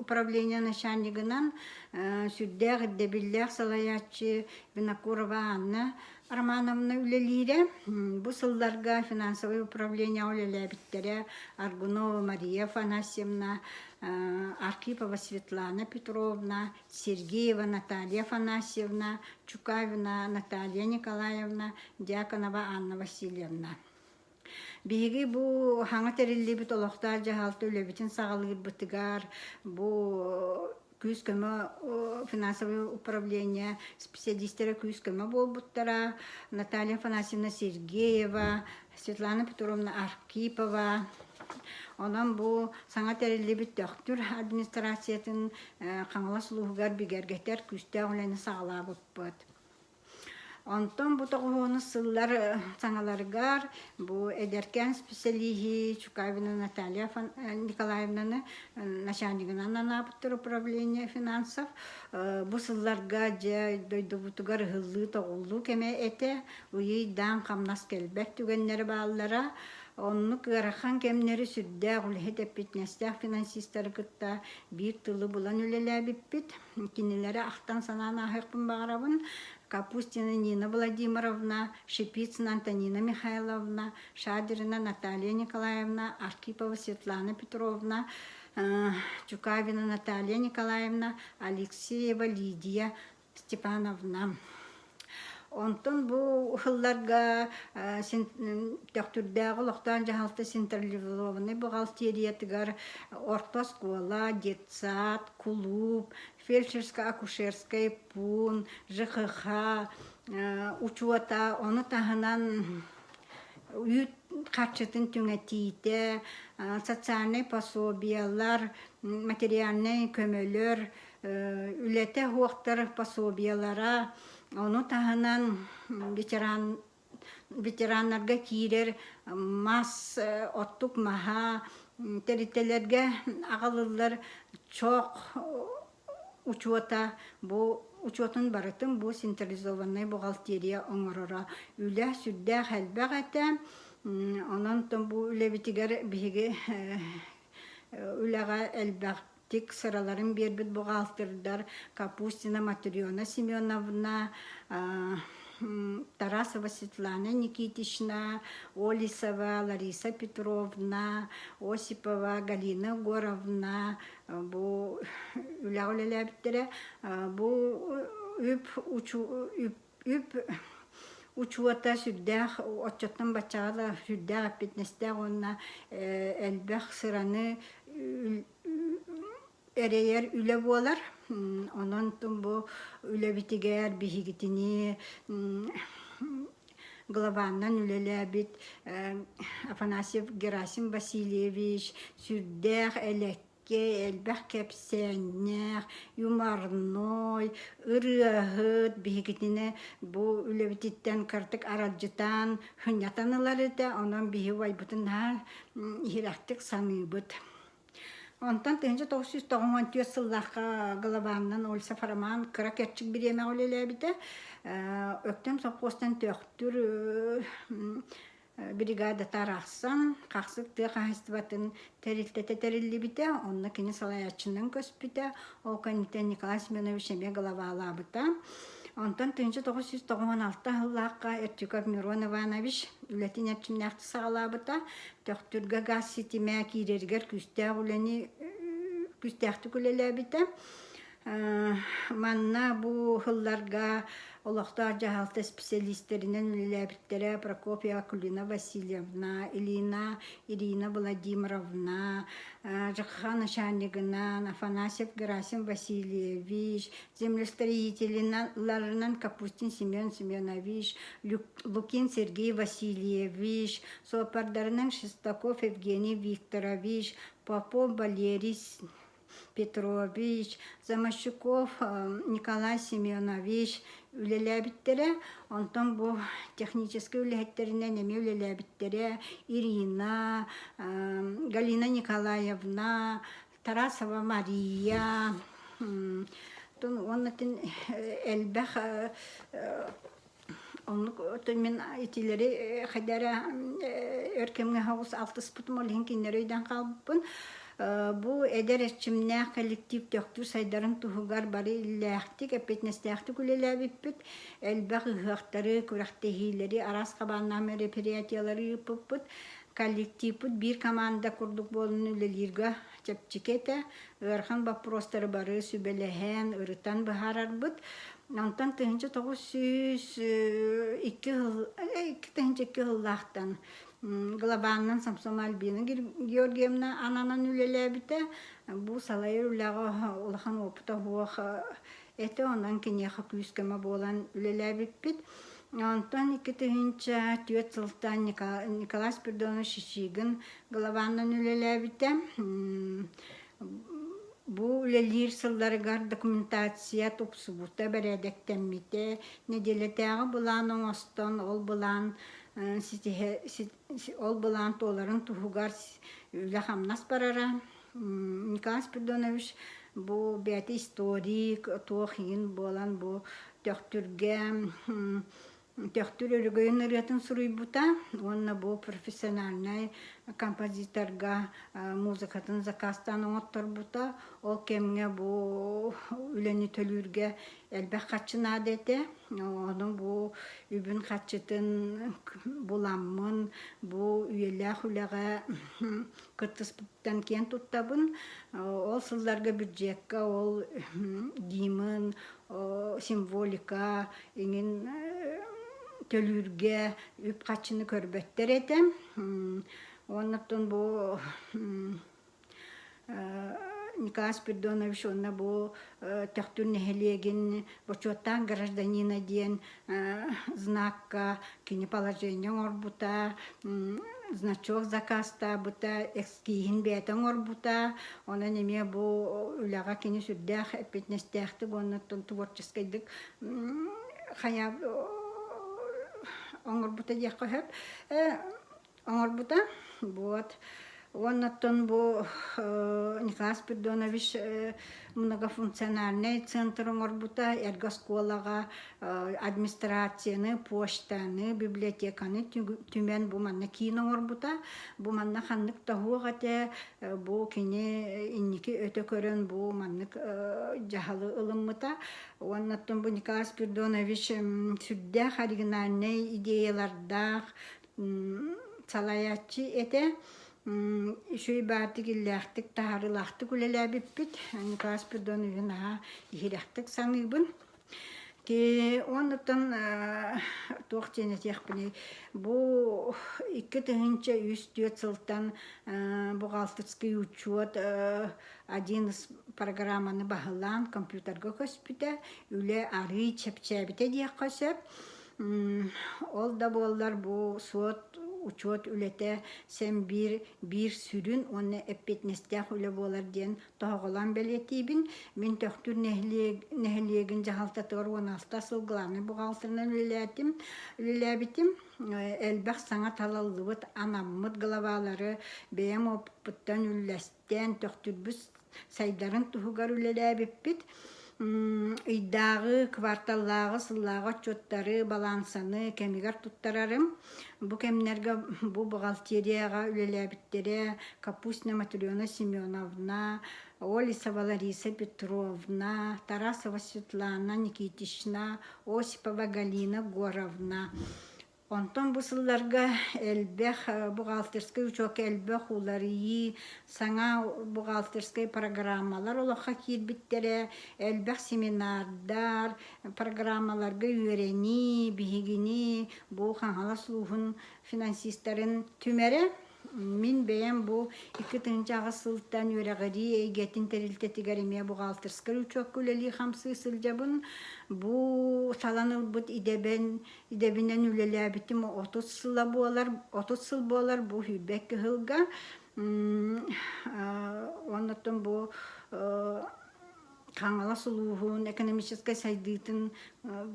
управление начальнигынан сүрдээх ирдэбиллээх салайааччы Винокурова Анна Романовна үлэлиирэ. Бу сылларга финансовый управление үлэлээбиттэрэ Аргунова Мария Афанасьевна, Архипова Светлана Петровна, Сергеева Наталья Афанасьевна, Чукавина Наталья Николаевна, Дьяконова Анна Васильевна. Биһиги бу хаҥа тэриллибит олохтоох дьаһалта үлэбитин саҕалыырбытыгар бу күүс-көмө финансовое управление специалистара күүс-көмө буолбуттара Наталья Афанасьевна Сергеева, Светлана Петровна Архипова. Онон бу саҥа тэриллибит Төхтүр администрациятын Хаҥалас улууһугар бигэргэтэр күүстээх үлэни саҕалаабыппыт. Онтон бу тоҕуһуону сыллар саҥаларыгар бу эдэркээн специалиһи Чукавина Наталья Николаевнаны начальнигынан анаабыттар управление финансов. Бу сылларга дьэ дойдубутугар ыһыллыы-тоҕуллуу кэмэ этэ. Ыйый-даан хамнас кэлбэт түгэннэрэ бааллара. Оннук ыарахан кэмнэри сүрдээх үлэһит эппиэтинэстээх финансистары кытта биир тылы булан үлэлээбиппит. Кинилэри ахтан-санаан ааһыахпын баҕарабын. Капустина Нина Владимировна, Шипицына Антонина Михайловна, Шадрина Наталья Николаевна, Архипова Светлана Петровна, Чукавина Наталья Николаевна, Алексеева Лидия Степановна. Онтон бу ыһылларга Төхтүрдээҕи олохтоох дьаһалта централизованнай бухгалтериятыгар орто оскуола, детсад, кулууп, фельдшерско-акушерскай пуун, ЖКХ учуота, ону таһынан үүт харчытын түҥэтиитэ, социальнай пособиелар, материальнай көмөлөр, үлэтэ суохтар пособиелара, ону таһынан ветеран ветераннарга киирэр мас, оттук маһа, тэрилтэлэргэ аҕалыллар чох учуота бу учуотун барытын бу централизованнай бухгалтерия оҥороро. Үлэ сүрдээх элбэх этэ. Онон бу үлэбитигэр биһиги үлэҕэ элбэх тик сыраларын биэрбит буҕаалтырдар Капустина Матрена Семеновна, Тарасова Светлана Никитична, Олисова Лариса Петровна, Осипова Галина Егоровна бу үлэҕэ үлэлээбиттэрэ. Бу үп үп учуота сүрдээх оччоттон баччаҕа да сүрдээх эппиэтинэстээх уонна элбэх сыраны эрэйэр үлэ буолар. Онон бу үлэбитигэр биһигитини главаннан үлэлээбит Афанасьев Герасим Васильевич сүрдээх элэккэй, элбэх кэпсээннээх, юморной, ырыаһыт биһигитини бу үлэбититтэн кыратык аралдьытан, сынньатан ылар этэ. Онон биһи убайбытын наһаа иһирэхтик саныыбыт. Онтон 1994 сыллаахха Голованнан Ольсов Роман кыра кэрчик бириэмэҕэ үлэлээбитэ. Өктөм сопхуостан Төхтүр бригадата арахсан, Хахсык тыа хаһаайыстыбатын тэрилтэтэ тэриллибитэ. Онно кини салайааччынан көспүтэ. Ол кэнниттэн Николай Семенович эмиэ главалаабыта. Онтон 1996 сыллаахха Эртюков Мирон Иванович үлэтин эрчимнээхтик саҕалаабыта. Төхтүргэ газ ситимэ киирэригэр күүстээх үлэни күүстээхтик үлэлээбитэ. Манна бу сылларга олохтоох дьаһалта специалистэринэн үлэлээбиттэрэ Прокопьева Акулина Васильевна, Ильина Ирина Владимировна, ЖКХ начальнигынан Афанасьев Герасим Васильевич, землестроителларынан Капустин Семен Семенович, Лукин Сергей Васильевич, суоппардарынан Шестаков Евгений Викторович, Попов Валерий. Петрович, Замощуков Николай Семенович үлэлээбиттэрэ. Онтон бу техническэй үлэһиттэринэн эмиэ үлэлээбиттэрэ Ирина, Галина Николаевна, Тарасова Мария, уонна элбэх Оннук оттон мин итилэри хайда эрэ өр кэмҥэ соҕус алтыспытым, ол иһин кинилэри өйдөөн хаалбыппын. Бу эдэр эрчимнээх коллектив төхтүү сайдарын туһугар бары иллээхтик, эппиэтинэстээхтик үлэлээбиппит. Элбэх ыһыахтары, күрэхтэһиилэри, араас хабааннаах мероприятиелары ыыппыппыт. Коллективпыт биир команда курдук буолан үлэлииргэ чэпчэки этэ. Ыарахан боппуруостары бары сүбэлэһэн, ырытан быһаарарбыт. Онтон 1902 сыл, 2002 сыллаахтан глобальнан Самсонова Альбина Георгиевна ананан үлэлээбитэ. Бу салайар үлэҕэ улахан опыта суох этэ, онон киниэхэ күүс-көмө буолан үлэлээбиппит. Онтон 2004 сылтан Николай Спиридонович Шишигин главанан үлэлээбитэ. Бу үлэлиир сылларыгар документация тупсубута, бэрээдэктэммитэ, нэдиэлэтээҕи былаан оҥостон, ол былаан ситиһэ ол былаан туоларын туһугар үлэ-хамнас барара. Николай Спиридонович бу бэйэтэ историк, туох иһин буолан бу Төхтүргэ Төхтүр өрөгөйүн ырыатын суруйбута уонна бу профессиональнай композиторга музыкатын заказтаан оҥотторбута. Ол кэмҥэ бу үлэни төлүүргэ элбэх харчы наада этэ. Ону бу үбүн харчытын буламмын бу үйэлээх үлэҕэ кыттыспыттан киэн туттабын. Ол сылларга бюджекка ол гимн, символика иҥин төлүүргэ үп-харчыны көрбөттөр этэ. Уонна бу Николай Спиридонович уонна бу Төхтүр нэһилиэгин бочуоттаах гражданина диэн знакка кини положение оҥорбута, значок заказтаабыта, эскииһин бэйэтэ оҥорбута. Онон эмиэ бу үлэҕэ кини сүрдээх эппиэтинэстээхтик уонна творческайдык хайа оҥорбута диэххэ сөп. Оҥорбута. Вот. Уоннаттан бу Николай Спиридонович многофункциональный центр оҥорбута, эргэ оскуолаҕа администрацияны, почтаны, библиотеканы түмэн бу манна киин оҥорбута. Бу манна ханнык да суох этэ, бу кини инники өтө көрөн бу маннык дьаһалы ылыммыта. Уоннаттан бу Николай Спиридонович сүрдээх оригинальнай идеялардаах, салайааччы этэ. Үчүгэй баардык иллээхтик, таһаарыылаахтык үлэлээбиппит. Николай Спиридоновиһы наһаа иһирэхтик саныыбын. Оннуттан туох диэн этиэхпиний, бу 2003-4 сылтан бухгалтерский учет один из программаны баһылаан компьютерга көспүтэ, үлэ арыый чэпчээбитэ диэххэ сөп. Ол да буоллар бу суот учуот үлэтэ син биир биир сүрүн уонна эппиэтинэстээх үлэ буолар диэн тоһоҕолоон бэлиэтиибин. Мин Төхтүр нэһилиэгин дьаһалтатыгар 16 сыл главнай бухгалтерынан үлэлээтим, үлэлээбитим. Элбэх саҥа талыллыбыт, анаммыт главалары бэйэм опыппыттан үллэстим. Иккистээн Төхтүрбүт сайдарын туһугар үлэлээбиппит. Ыйдааҕы, кварталлааҕы, сыллааҕы отчуоттары, балаансаны кэмигэр туттарарым. Бу кэмнэргэ бу бухгалтерияҕа үлэлээбиттэрэ Капустина Матрена Семеновна, Олесова Лариса Петровна, Тарасова Светлана Никитична, Осипова Галина Горовна. Онтон бу сылларга элбэх бухгалтерскай учуокка элбэх уларыйыы, саҥа бухгалтерскай программалар олоххо киирбиттэрэ, элбэх семинардар, программаларга үөрэнии биһигини бу Хаҥалас улууһун финансистарын түмэрэ. Мин бэйэм бу 2008 сылтан үөрэҕирии эйгэтин тэрилтэтигэр эмиэ бухгалтерскай учуокка үлэлии-хамсыы сылдьабын. Бу талан ылбыт идэбин Идэбинэн үлэлээбитим 30 сыла буолар, 30 сыл буолар бу сүүрбэ кыһылга. Оннуттан бу Хаҥалас улууһун экономическай сайдыытын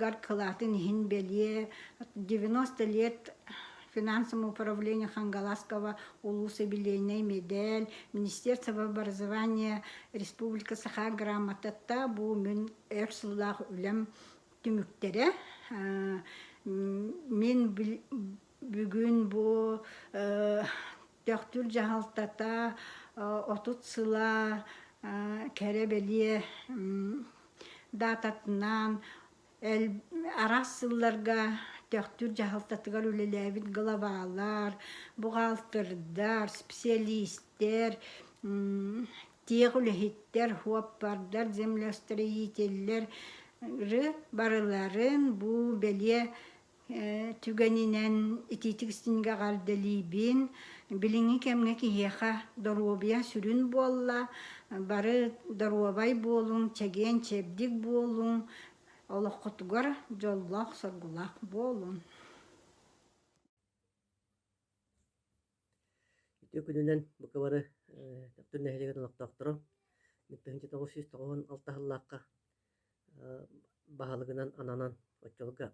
гар кылаатын иһин бэлиэ 90 лет финансовому управлению Хангаласского улуус юбилейнай медаль, Министерство образования Республика Саха грамотата бу мин өр сыллаах үлэм түмүктэрэ. Мин бүгүн бу Төхтүр дьаһалтата 30 сыла кэрэ-бэлиэ даататынан араас сылларга Төхтүр дьаһалтатыгар үлэлээбит главалар, буҕаалтырдар, специалистэр, тех үлэһиттэр, хуоппардар, землеустроителлэр барыларын бу бэлиэ түгэнинэн итиитик истиҥҥэ эҕэрдэлиибин. Билиҥҥи кэмҥэ киһиэхэ доруобуйа сүрүн буолла. Бары доруобай буолуҥ, чэгиэн-чэбдик буолуҥ, олоххутугар дьоллоох-соргулаах буолуҥ. Үтүө күнүнэн бука бары Төхтүр нэһилиэгин олохтоохторо 1996 сыллаахха баһылыгынан ананан оччолорго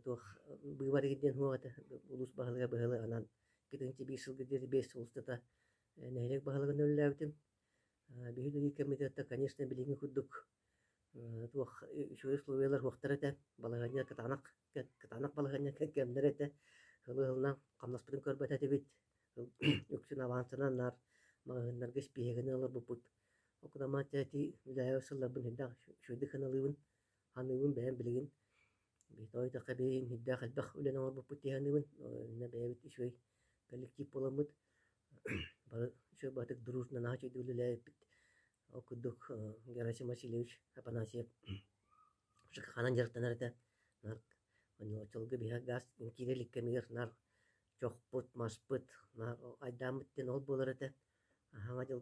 туох быыбар диэн суох этэ улуус баһылыга быһылы анан 2001 сылга диэри биэс сыл устата нэһилиэк баһылыгынан үлэлээбитим. Биһиги үлэлиир кэммитигэр конечно билиҥҥи курдук туох үчүгэй условиялар суохтар этэ. Балаһыанньа кытаанах кытаанах балаһыанньа кэмнэр этэ. Сылы-сылынан хамнаспытын көрбөт этибит. Үксүн авансанан наар маҕаһыыннарга испииһэгинэн олорбуппут. Ол кытамаат ити үлэлээбит сылларбын сүрдээх үчүгэйдик сыаналыыбын, саныыбын бэйэм билигин. Тоойдоххо бэйэм сүрдээх элбэх үлэни оҥорбуппут дии саныыбын. Иннэ бэйэбит үчүгэй коллектив буоламмыт бары үчүгэй баҕатык дружно наһаа үчүгэйдик үлэлээбиппит. Ол курдук Герасим Васильевич Афанасьев ЖКХ-нан дьарыктанар этэ. Наар оччолорго биһиэхэ газ киирэ илик кэмигэр наар чохпут, маспыт, наар айдааммыт диэн ол буолар этэ. Саҥа дьыл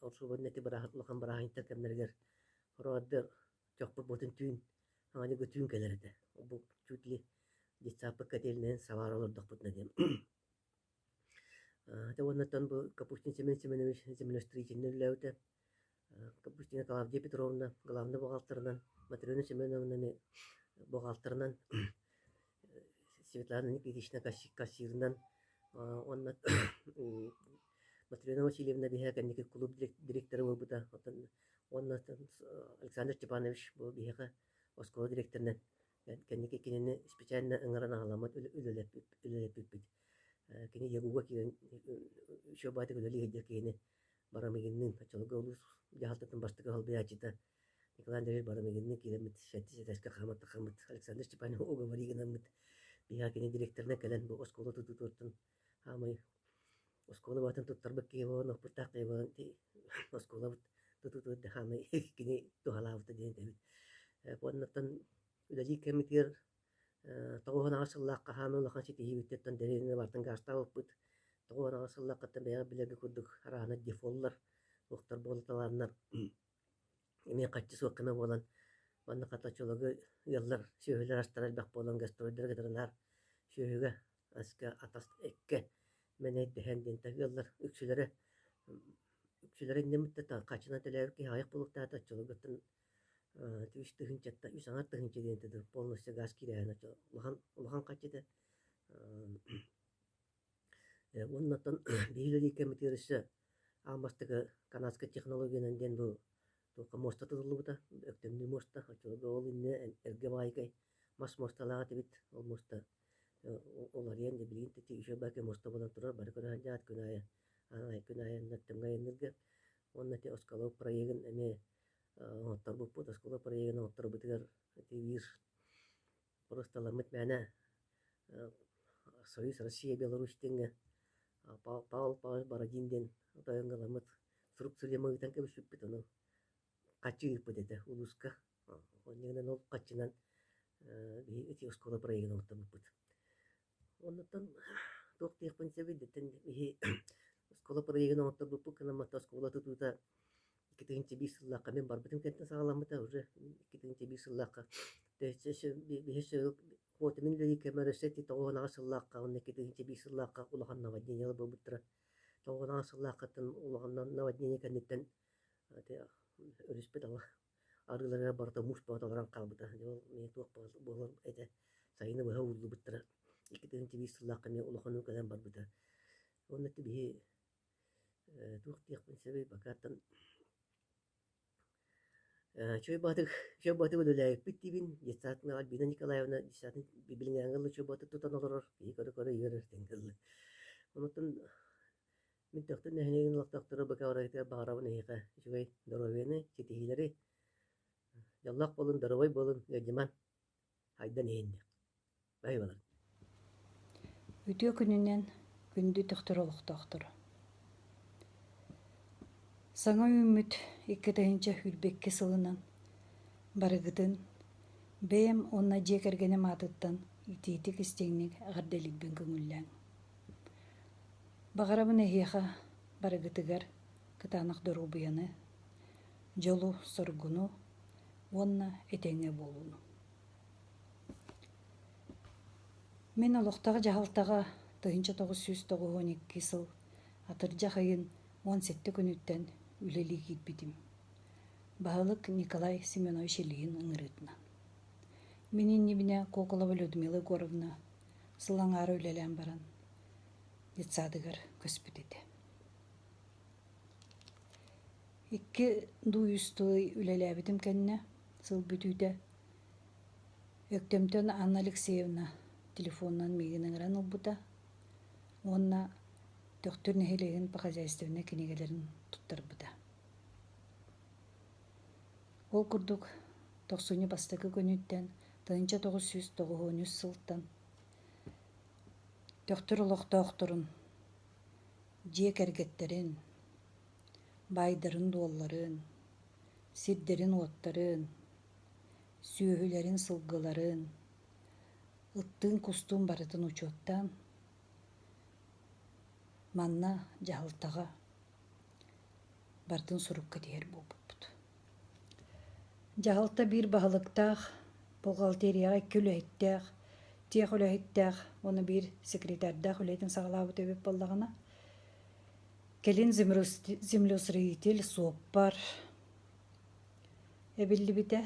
орсуобун эти улахан бырааһынньыктар кэмнэригэр хороҕордор чохпут буотун түүн саҥа дьылга түүн кэлэр этэ. Бу чуть ли детсадпыт котельнайын сабаары олордохпутуна диэн. Ити уоннаттан бу Капустин Семен Семенович землеустроительнай үлэлээбитэ. Капустина Клавдия Петровна главный бухгалтерынан, Матрена Семеновнаны бухгалтерынан, Светлана Никитична кассирынан уонна Матрена Васильевна биһиэхэ кэнники клуб директора буолбута. Уонна Александр Степанович бу биһиэхэ оскуола директорынан кэнники кинини специально ыҥыран аҕаламмыт үлэлэппиппит. Кини ЯГУга киирэн учебатык үлэлии сылдьар киһини Барамыгинныын оччолорго улуус дьаһалтатын бастакы солбуйааччыта Николай Андреевич Барамыгинныын киирэммит сэттис этээскэ хааматтахаммыт Александр Степанович уговоры гынаммыт биһиэхэ кини директорынан кэлэн бу оскуола тутуутуттан хаамай оскуола баатын туттарбыт киһи буолан оппуттаах киһи буолан оскуолабыт тутуутугар хаамай кини туһалаабыта диэн этэбит. Уоннаттан үлэлиир кэммитигэр 98 сыллаахха хаамыы улахан ситиһиибититтэн дэриэбинэ бартан гаастаабыппыт. 98 сыллааххыттан бэйэҕит билэргэ курдук арааһына дефоллар, туохтар буолуталааннар эмиэ хаччы суох кэмэ буолан манна хата оччолорго ыаллар сүөһүлэр астара элбэх буолан гастройдары кытары наар сүөһүгэ аска атас эккэ мэнэйдэһэн диэн ыаллар үксүлэрэ үксүлэрэ иннэммит да хаччынан төлөөбүт киһи аҕыйах буолуохтаата оччолоргуттан үс тыһыынчаттан үс аҥар тыһыынча диэн этэ полностью газ киирээһин улахан улахан хаччы этэ уонна оттон биһиги үлэлиир кэммитигэр өссө аан бастакы канадскай технологиянан диэн бу туохха муоста тутуллубута Өктөмнүү муоста оччолорго ол иннинэ эргэ баайкай мас муосталаах этибит ол муоста уларыйан дьэ билигин үчүгэй баайкай муоста буолан турар бары көрө сылдьаат күн аайы күн аайы Өктөмҥө айанныырга уонна ити осколок проегын эмиэ оҥотторбуппут оскуола проегын оҥотторбутугар ити биир просто мээнэ Союз Россия Беларусь диэҥҥэ Павел Павлович Бородин диэн тойоҥҥо ыламмыт сурук суруйан ыытан кэбиспиппит ону хаччы ыыппыт этэ улууска онньугунан ол хаччынан биһиги ити оскуола проегын оҥотторбуппут Оннуттан туох диэхпин сөбүй диттэн биһи оскуола проегын оҥотторбуппут гынан оскуола тутуута 2001 сыллаахха мин барбытым кэнниттэн саҕаламмыта уже 2001 сыллаахха биһи мин үлэлии кэмэр өссө ити 98 сыллаахха уонна 2001 сыллаахха улахан наводнениелар буолбуттара. Тоҕуонаҕа сыллааххыттан улахан наводнение кэнниттэн өрүспүт арыыларыгар барыта муус бөҕөтө олорон хаалбыта. Дьэ ол эмиэ туох буолар этэ сайыны быһа ууллубуттара. 2005 сыллаахха эмиэ улахан уу кэлэн барбыта. Уонна биһи туох диэхпин сөбүй бакааттан Чой Баатык Чой Баатык үлэлээбиппит диибин. Детсадка Альбина Николаевна детсадын билиҥҥээҥҥэ дылы Чой Баатык тутан олорор. Киһи көрө-көрө үөрэр тэҥ Онуттан мин Төхтүр нэһилиэгин олохтоохторо бакалавриатыгар баҕарабын эһиэхэ үчүгэй доруобуйаны, ситиһиилэри, дьоллоох буолун, доруобай буолун, ыалдьыман, хайдан иһиннэх. Баһыыбаларын. Үтүө күнүнэн күндү Төхтүр олохтоохторо! Саҥа үүммүт 2022 сылынан барыгытын бэйэм уонна дьиэ кэргэним аатыттан итиитик-истиҥник эҕэрдэлиирбин көҥүллээҥ. Баҕарабын эһиэхэ барыгытыгар кытаанах доруобуйаны, дьолу-соргуну уонна этэҥҥэ буолууну. Мин олохтоох дьаһалтаҕа 1992 сыл атырдьах ыйын 17 күнүттэн үлэлии киирбитим. Баһылык Николай Семенович Ильин ыҥырыытынан. Мин иннибинэ Коколова Людмила Егоровна сыл аҥаара үлэлээн баран детсадыгар көспүт этэ. Икки дуу үс тый үлэлээбитим кэннэ сыл бүтүүтэ Өктөмтөн Анна Алексеевна телефонунан миигин ыҥыран ылбыта уонна Төхтүр нэһилиэгин по хозяйственнай кинигэлэрин туттарбыта. Ол курдук тохсунньу бастакы күнүттэн 1993 сылтан Төхтүр олохтоохторун, дьиэ кэргэттэрин, баайдарын-дуолларын, сирдэрин-уоттарын, сүөһүлэрин-сылгыларын, ыттыын-кустуун барытын учуоттаан, манна дьаһалтаҕа барытын сурукка тиһэр буолбуппут. Дьаһалта биир баһылыктаах, бухгалтерияҕа икки үлэһиттээх, тех үлэһиттээх уонна биир секретардаах үлэтин саҕалаабыт эбит буоллаҕына, кэлин землеустроитель, суоппар эбиллибитэ,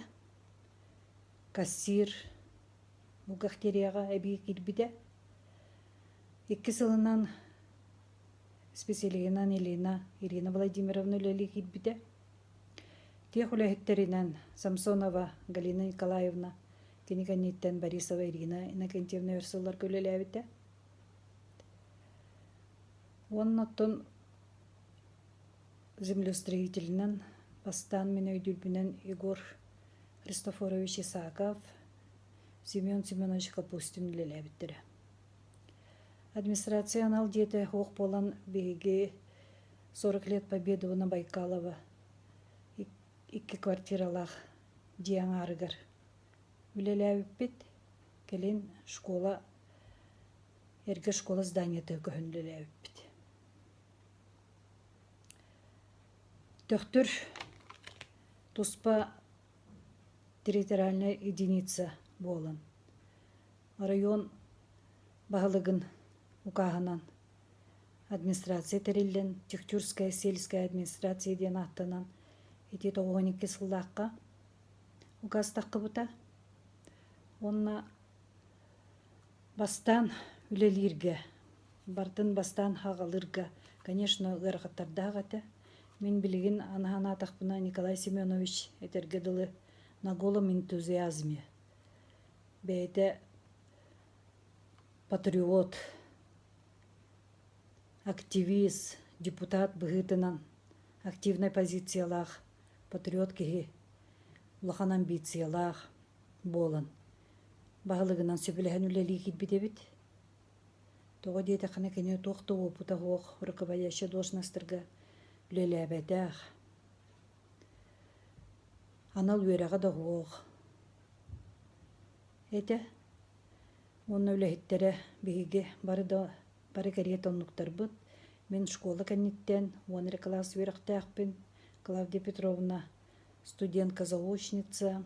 кассир бухгалтерияҕа эбии киирбитэ. Икки сылынан специалиһынан Елена Ирина Владимировна үлэлии киирбитэ. Тех үлэһиттэринэн Самсонова Галина Николаевна, кини кэнниттэн Борисова Ирина Иннокентьевна өр сылларга үлэлээбитэ. Уонна оттон землеустроителинэн бастаан мин өйдүүрбүнэн Егор Христофорович Исаков, Семен Семенович Капустин үлэлээбиттэрэ. Администрация анал дьиэтэ суох буолан биһиги 40 лет Победы уонна Байкалова икки квартиралаах дьиэ аҥаарыгар үлэлээбиппит. Кэлин школа эргэ школа зданиета көһөн үлэлээбиппит. Төхтүр туспа территориальнай единица буолан оройуон баһылыгын укааһынан администрация тэриллэн Чехтюрская сельская администрация диэн ааттанан ити 92 сыллаахха указ таххыбыта уонна бастаан үлэлииргэ барытын бастаан хаҕалыырга конечно ыарахаттардаах этэ мин билигин аны санаатахпына Николай Семенович этэргэ дылы на голом энтузиазме бэйэтэ патриот, активист, депутат быһыытынан активнай позициялаах патриот киһи улахан амбициялаах буолан баһылыгынан сөбүлэһэн үлэлии киирбит эбит. Тоҕо диэтэххинэ кини туох да уопута суох руководящай должностарга үлэлээбэтэх, анал үөрэҕэ да суох этэ. Уонна үлэһиттэрэ биһиги бары да бары кэриэтэ оннуктарбыт. Мин школа кэнниттэн уон эрэ кылаас үөрэхтээхпин. Клавдия Петровна студентка-заочница.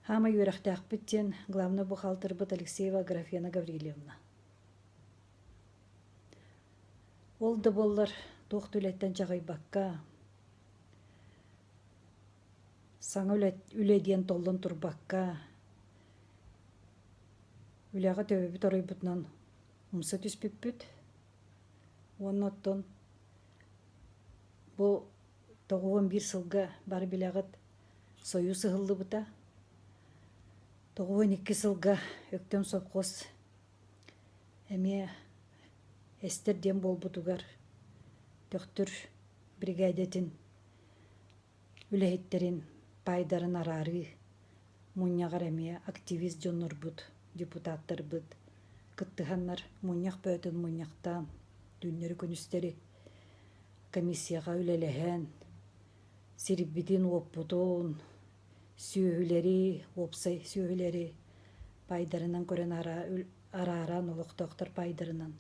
Хаамай үөрэхтээхпит диэн главнай бухгалтербыт Алексеева Аграфена Гаврильевна. Ол да буоллар туох да үлэттэн чаҕыйбакка, саҥа үлэ, үлэ диэн толлон турбакка, үлэҕэ төбөбүт оройбутунан умса түспүппүт. Уонна оттон бу 91 сылга бары билэҕит Сойуус ыһыллыбыта. 92 сылга Өктөм сопхуос эмиэ эстэр диэн буолбутугар Төхтүр биригээдэтин үлэһиттэрин паайдарын араарыы мунньаҕар эмиэ активист дьоннорбут, депутаттарбыт кыттыһаннар мунньах бөөтүн мунньахтаан түүннэри-күнүстэри комиссияҕа үлэлэһэн сирбитин-уоппутун, сүөһүлэри, уопсай сүөһүлэри паайдарынан көрөн арааран олохтоохтор паайдарынан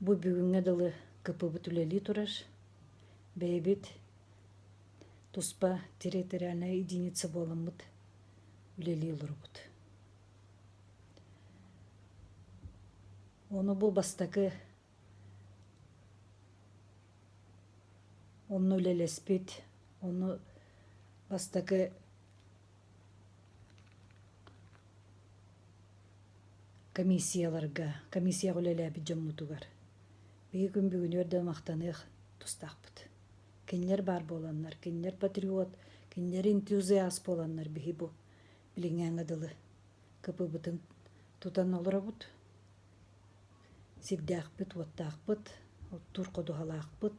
бу бүгүҥҥэ дылы КП-быт үлэлии турар. Бэйэбит туспа территориальная единица буоламмыт үлэлии олоробут. Ону бу бастакы онно үлэлэспит, ону бастакы комиссияларга, комиссияҕа үлэлээбит дьоммутугар биһиги күн бүгүнүгэр да махтаныах тустаахпыт. Кинилэр баар буоланнар, кинилэр патриот, кинилэр энтузиаст буоланнар биһи бу билиҥҥээҥҥэ дылы КП-бытын тутан олоробут. Сирдээхпит, уоттаахпыт, оттуур ходуһалаахпыт,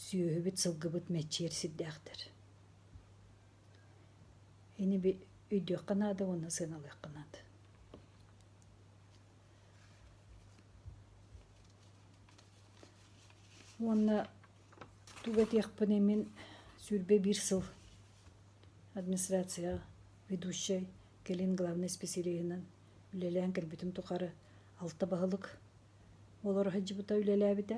сүөһүбүт, сылгыбыт мэччийэр сирдээхтэр. Ини өйдүөххэ наада уонна сыаналыахха наада. Уонна тугу этиэхпиний мин 21 сыл администрация ведущай, кэлин главный специалиһынан үлэлээн кэлбитим тухары алта баһылык олоро сылдьыбыта үлэлээбитэ.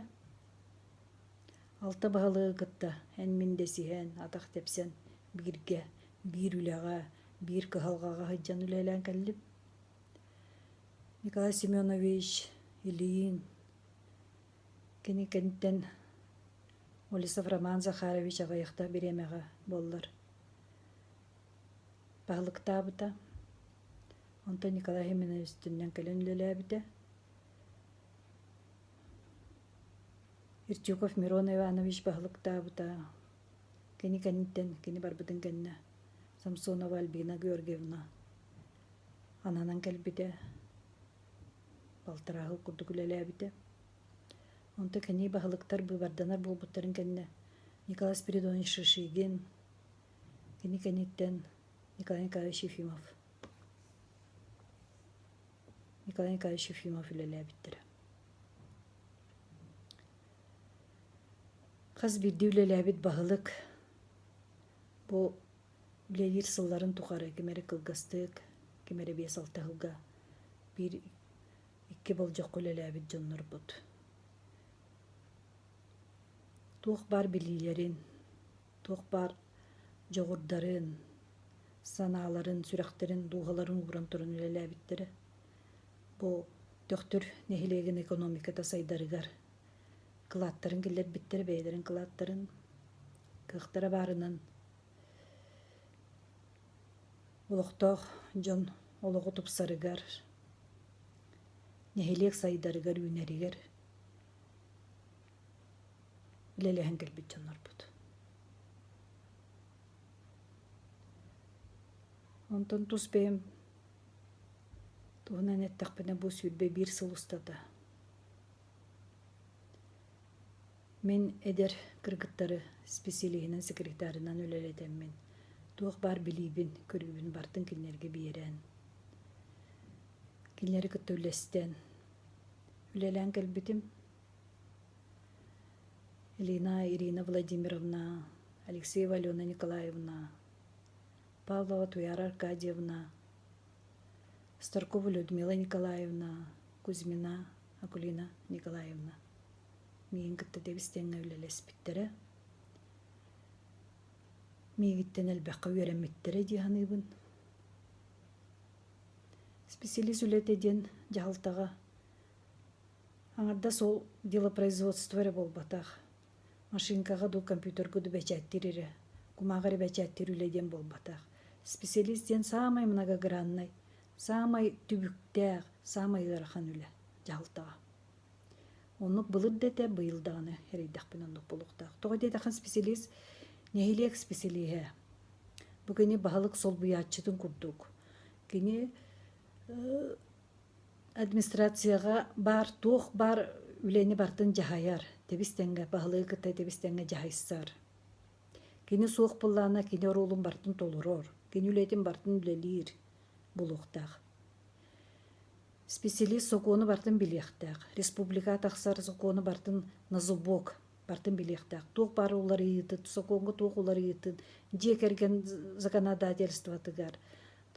Алта баһылыгы кытта эн-мин дэсиһэн, атах тэпсэн бииргэ, биир үлэҕэ, биир кыһалҕаҕа сылдьан үлэлээн кэллим. Николай Семенович Ильин кини кэнниттэн Олесов Роман Захарович аҕыйахта бириэмэҕэ буоллар баһылыктаабыта. Онтон Николай Семенович төннөн кэлэн үлэлээбитэ. Иртюков Мирон Иванович баһылыктаабыта. Кини кэнниттэн, кини барбытын кэннэ Самсонова Альбина Георгиевна ананан кэлбитэ. Балтараа сыл курдук үлэлээбитэ. Онтон кини баһылыктар быыбарданар буолбуттарын кэннэ Николай Спиридонович Шишигин, кини кэнниттэн Николай Николаевич Ефимов Николай Николаевич Ефимов үлэлээбиттэрэ. Хас биирдии үлэлээбит баһылык бу үлэлиир сылларын тухары ким эрэ кылгастык, ким эрэ 5-6 сылга биир икки болдьоххо үлэлээбит дьоннорбут. Туох баар билиилэрин, туох баар дьоҕурдарын, санааларын, сүрэхтэрин, дууһаларын ууран туран үлэлээбиттэрэ. Бу Төхтүр нэһилиэгин экономиката сайдарыгар кылааттарын киллэрбиттэрэ, бэйэлэрин кылааттарын кыахтара баарынан олохтоох дьон олоҕу тупсарыгар, нэһилиэк сайдарыгар, үүнэригэр үлэлэһэн кэлбит дьоннорбут. Онтон тус бэйэм туһунан эттэхпинэ бу 21 сыл устата мин эдэр кыргыттары специалиһынан, секретарынан үлэлэтэммин туох баар билиибин, көрүүбүн барытын кинилэргэ биэрэн, кинилэри кытта үллэстэн үлэлээн кэлбитим. Лина Ирина Владимировна, Алексеева Алена Николаевна, Павлова Туяра Аркадьевна, Старкова Людмила Николаевна, Кузьмина Акулина Николаевна миигин кытта тэбис-тэҥҥэ үлэлэспиттэрэ. Миигиттэн элбэххэ үөрэммиттэрэ дии саныыбын. Специалист үлэтэ диэн дьаһалтаҕа. Аҥардас ол делопроизводство эрэ буолбатах. Машинкаҕа дуу, компьютерга дуу бэчээттиир эрэ, кумааҕы эрэ бэчээттиир үлэ диэн буолбатах. Специалист диэн саамай многограннай, саамай түбүктээх, саамай ыарахан үлэ дьаһалтаҕа. Оннук былыр да этэ, быйыл даҕаны эрэйдэхпинэ оннук буолуохтаах. Тоҕо диэтэххэ специалист нэһилиэк специалиһэ. Бу кини баһылык солбуйааччытын курдук. Кини администрацияҕа баар туох баар үлэни барытын дьаһайар, тэбис-тэҥҥэ баһылыгы кытта тэбис-тэҥҥэ дьаһайсар. Кини суох буоллаҕына кини оруолун барытын толорор, кини үлэтин барытын үлэлиир буолуохтаах. Специалист сокуону барытын билиэхтээх, республика тахсар сокуону барытын на зубок барытын билиэхтээх. Туох баар уларыйыытын, сокуоҥҥа туох уларыйыытын, дьиэ кэргэн законодательствотыгар,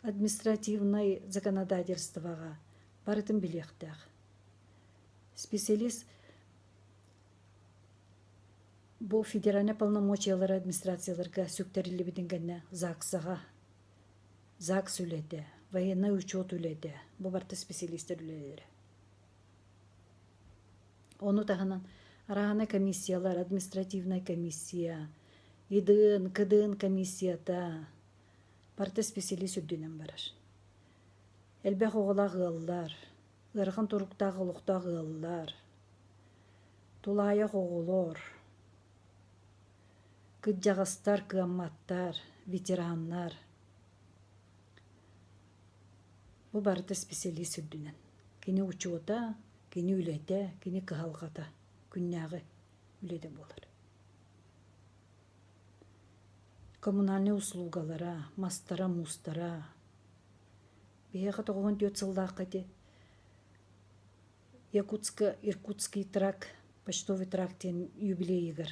административнай законодательствоҕа барытын билиэхтээх. Специалист бу федеральнай полномочиялары администрацияларга сүктэриллибитин кэннэ ЗАГСаҕа ЗАГС үлэтэ, военнай учет үлэтэ, бу барыта специалистар үлэлэрэ. Ону таһынан арааһынай комиссиялар, административнай комиссия, ИДН, КДН комиссията, барыта специалист үрдүнэн барар. Элбэх оҕолоох ыаллар, ыарахан туруктаах олохтоох ыаллар, тулаайах оҕолор, кырдьаҕастар, кыамматтар, ветераннар. Бу барыта специалист үрдүнэн. Кини учуота, кини үлэтэ, кини кыһалҕата, күннээҕи үлэтэ буолар. Коммунальнай услугалара, мастара, муустара. Биһиэхэ 94 сыллаахха ити Якутска Иркутский тракт, почтовый тракт диэн юбилейыгар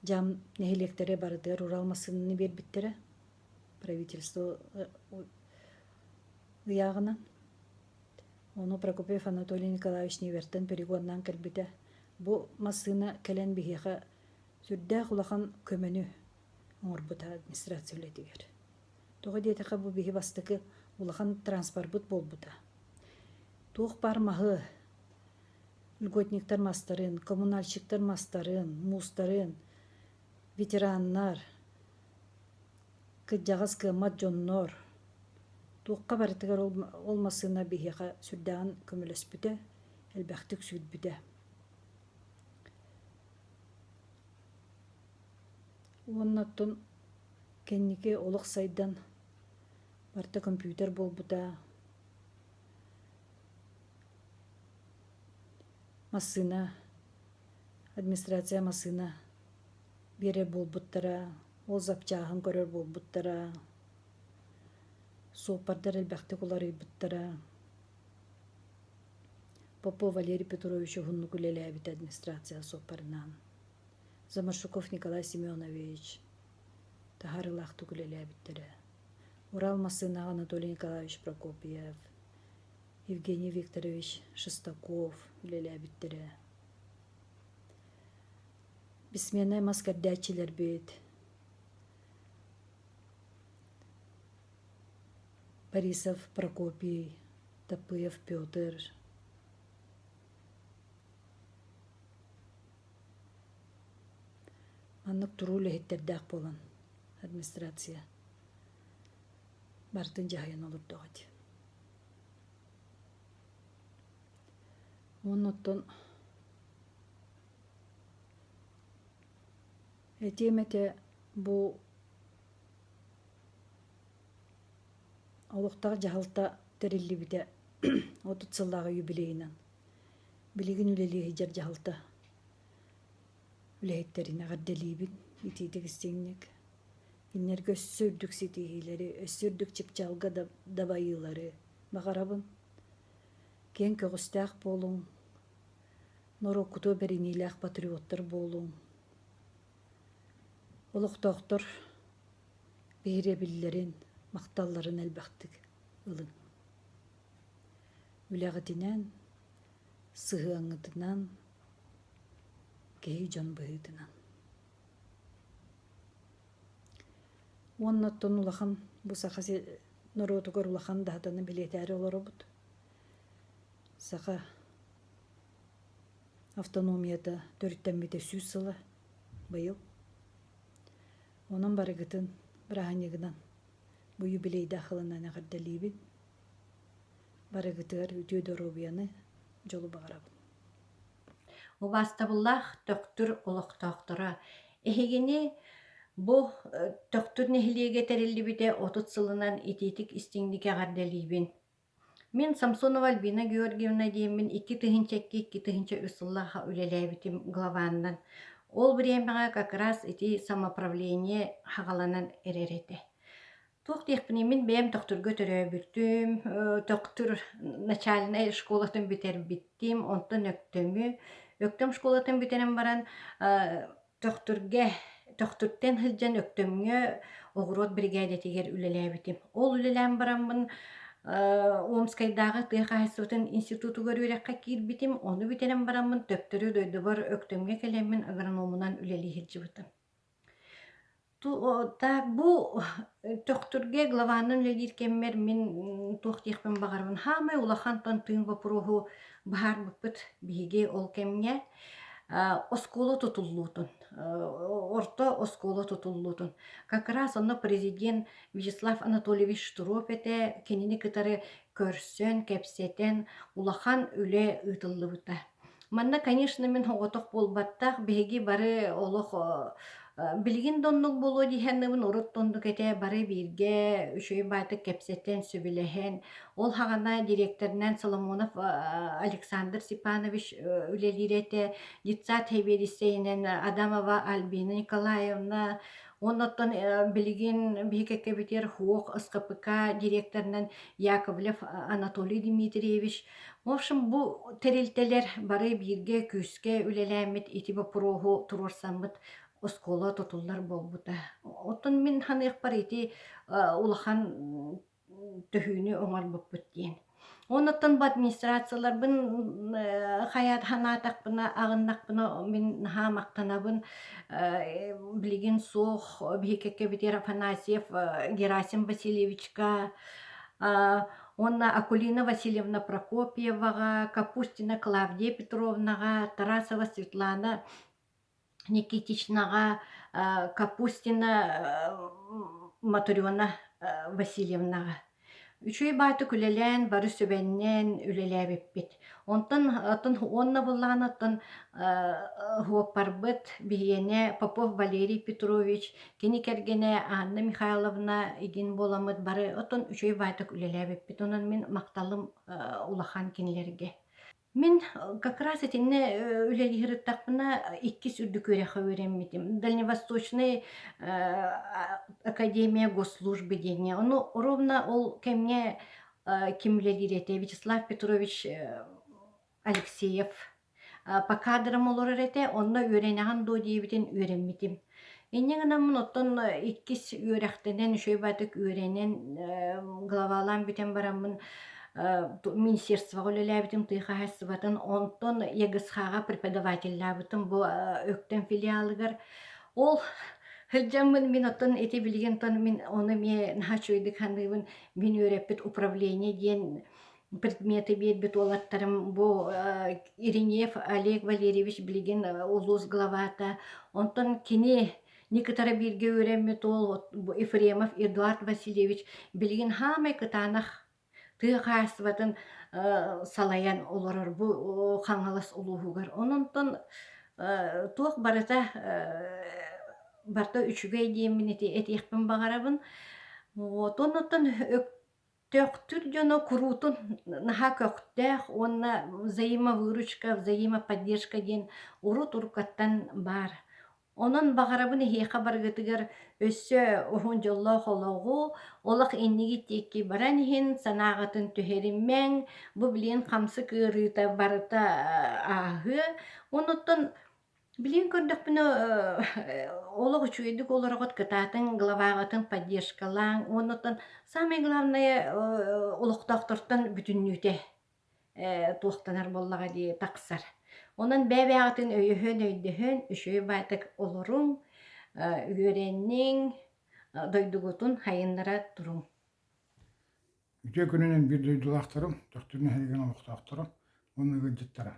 дьаам нэһилиэктэрэ барытыгар Урал массыынаны биэрбиттэрэ правительство ыйааҕынан. Ону Прокопьев Анатолий Николаевич Невертэн перегоннаан кэлбитэ. Бу массыына кэлэн биһиэхэ сүрдээх улахан көмөнү оҥорбута администрация үлэтигэр. Тоҕо диэтэххэ бу биһи бастакы улахан транспорпыт буолбута. Туох баар маһы, льготниктар мастарын, коммунальщиктар мастарын, муустарын, ветераннар, кырдьаҕас кыаммат дьоннор туохха барытыгар ол, ол массыына биһиэхэ сүрдээҕин көмөлөспүтэ, элбэхтик сүүрбүтэ. Уонна оттон кэнники олох сайдан барыта компьютер буолбута. Массыына, администрация массыына биэрэр буолбуттара, ол запчааһын көрөр буолбуттара, суоппардар элбэхтик уларыйбыттара. Попов Валерий Петрович уһуннук үлэлээбитэ администрация суоппарынан. Замаршуков Николай Семенович таһаарыылаахтык үлэлээбиттэрэ. Урал массыынаҕа Анатолий Николаевич Прокопьев, Евгений Викторович Шестаков үлэлээбиттэрэ. Бессменнай мас кэрдээччилэрбит Борисов Прокопий, Тапыев Петр, Маннык туруу үлэһиттэрдээх буолан администрация барытын дьаһайан олордоҕо дии. Уонна оттон этиэм этэ бу олохтоох дьаһалта тэриллибитэ 30 сыллааҕы юбилейынан билигин үлэлии сылдьар дьаһалта үлэһиттэрин эҕэрдэлиибин итиитик истиҥник. Кинилэргэ өссө үрдүк ситиһиилэри, өссө үрдүк чыпчаалга дабайыылары баҕарабын. Киэҥ көҕүстээх буолуҥ, норуоккутугар бэриниилээх патриоттар буолуҥ. Олохтоохтор биһирэбиллэрин, махталларын элбэхтик ылыҥ. Үлэҕитинэн, сыһыаҥҥытынан, киһи дьон быһыытынан. Уонна оттон улахан бу саха норуотугар улахан даатаны бэлиэтээри олоробут. Саха. автономията төрүттэммитэ сүүс сыла быйыл. Онон барыгытын бырааһынньыгынан бу юбилейдаах ылынан эҕэрдэлиибин. Барыгытыгар үтүө доруобуйаны, дьолу баҕарабын. Убаастабыллаах Төхтүр олохтоохторо, эһигини бу Төхтүр нэһилиэгэ тэриллибитэ 30 сылынан итиитик истиҥник эҕэрдэлиибин. Мин Самсонова Альбина Георгиевна диэммин 2002 2003 сыллаахха үлэлээбитим главанынан. Ол бириэмэҕэ как раз ити самоуправление хаҕаланан эрэр этэ. Туох диэхпиний, мин бэйэм Төхтүргэ төрөөбүтүм, Төхтүр начальнай школатын бүтэрбитим, онтон Өктөмү. Өктөм школатын бүтэрэн баран Төхтүргэ, Төхтүртэн сылдьан Өктөмҥө оҕуруот биригээдэтигэр үлэлээбитим. Ол үлэлээн бараммын Омскайдааҕы тыа хаһаайыстыбатын институтугар үөрэххэ киирбитим. Ону бүтэрэн бараммын төптөрү дойдубар Өктөмҥө кэлэммин агрономунан үлэлии сылдьыбытым. Так бу Төхтүргэ главанан үлэлиир кэммэр мин туох диэхпин баҕарабын хаамай улахан тыын боппуруоһу быһаарбыппыт биһиги ол кэмҥэ оскуола тутуллуутун орто оскуола тутуллуутун как раз онно президент Вячеслав Анатольевич Штыров этэ кинини кытары көрсөн кэпсэтэн улахан үлэ ыытыллыбыта. Манна, конечно, мин оҕотох буолбаттах, биһиги бары олох билигин да оннук буолуо дии саныыбын, урут да оннук этэ, бары бииргэ үчүгэй баайдык кэпсэтэн, сөбүлэһэн, ол саҕана директорынан Соломонов Александр Степанович үлэлиир этэ, детсад сэбиэдиссэйинэн Адамова Альбина Николаевна, уонна оттон билигин биһиги кэккэбитигэр ХУОК СКПК директорынан Яковлев Анатолий Дмитриевич В общем, бу тэрилтэлэр бары бииргэ күүскэ үлэлээммит ити боппуруоһу туруорсаммыт оскуола тутуллар буолбута. Оттон мин саныахпар ити улахан төһүүнү оҥорбуппут диэн. Оннуттан бу администрацияларбын хайаат санаатахпына, аҕыннахпына мин наһаа махтанабын. Билигин суох биһи кэккэбитигэр Афанасьев Герасим Васильевичка Уонна Акулина Васильевна Прокопьеваҕа, Капустина Клавдия Петровнаҕа, Тарасова Светлана Никитичнаҕа, Капустина Матрена Васильевнаҕа. Үчүгэй баайтык үлэлээн, бары сүбэннээн үлэлээбиппит. Онтон оттон уонна буоллаҕына оттон суоппарбыт биһиэнэ Попов Валерий Петрович, кини кэргэнэ Анна Михайловна игин буоламмыт бары оттон үчүгэй баайтык үлэлээбиппит. Онон мин махталым улахан кинилэргэ. Мин как раз итиннэ үлэлии сырыттахпына иккис үрдүк үөрэххэ үөрэммитим. Дальневосточный академия госслужбы диэҥҥэ. Ону ровно ол кэмҥэ ким үлэлиир этэ Вячеслав Петрович Алексеев по кадрам олорор этэ, онно үөрэнэҕин дуо диэбитин үөрэммитим. Инньэ гынаммын оттон иккис үөрэхтэнэн, үчүгэй баатык үөрэнэн, главалаан бүтэн бараммын министерствоҕа үлэлээбитим тыа хаһаайыстыбатын, онтон ЕГСХ-ҕа преподавателлаабытым бу Өктөм филиалыгар. Ол сылдьаммын мин оттон ити билигин оттон мин ону эмиэ наһаа үчүгэйдик саныыбын, мин үөрэппит управление диэн предметы биэрбит уолаттарым бу Иринеев Олег Валерьевич билигин улуус главата онтон кини кытары бииргэ үөрэммит уол Ефремов Эдуард Васильевич билигин хаамай кытаанах тыа хаһаайыстыбатын салайан олорор бу Хаҥалас улууһугар. Ононтон туох барыта барыта үчүгэй диэммин ити этиэхпин баҕарабын. Вот оннуттан Төхтүр дьоно куруутун наһаа көхтөөх уонна взаимовыручка, взаимоподдержка диэн урут-уруккаттан баар. Онон баҕарабын эһиэхэ барыгытыгар өссө уһун дьоллоох олоҕу, олох иннигит диэки баран иһин, санааҕытын түһэримэҥ, бу билигин хамсык ыарыыта барыта ааһыа. Онуттан Билигин көрдөхпүнэ, олох үчүгэйдик олороҕут, кытаатыҥ, главаҕытын поддержкалааҥ уонна оттон самое главное олохтоохтортон бүтүннүүтэ туохтанар буоллаҕа дии тахсар. Онон бэйэ-бэйэҕитин өйөһөн, өйдөһөн, үчүгэй баайтык олоруҥ, үөрэнниҥ, дойдугутун хайыннара туруҥ. Үтүө күнүнэн биир дойдулаахтарым, Төхтүр нэһилиэгин олохтоохторо уонна ыалдьыттара.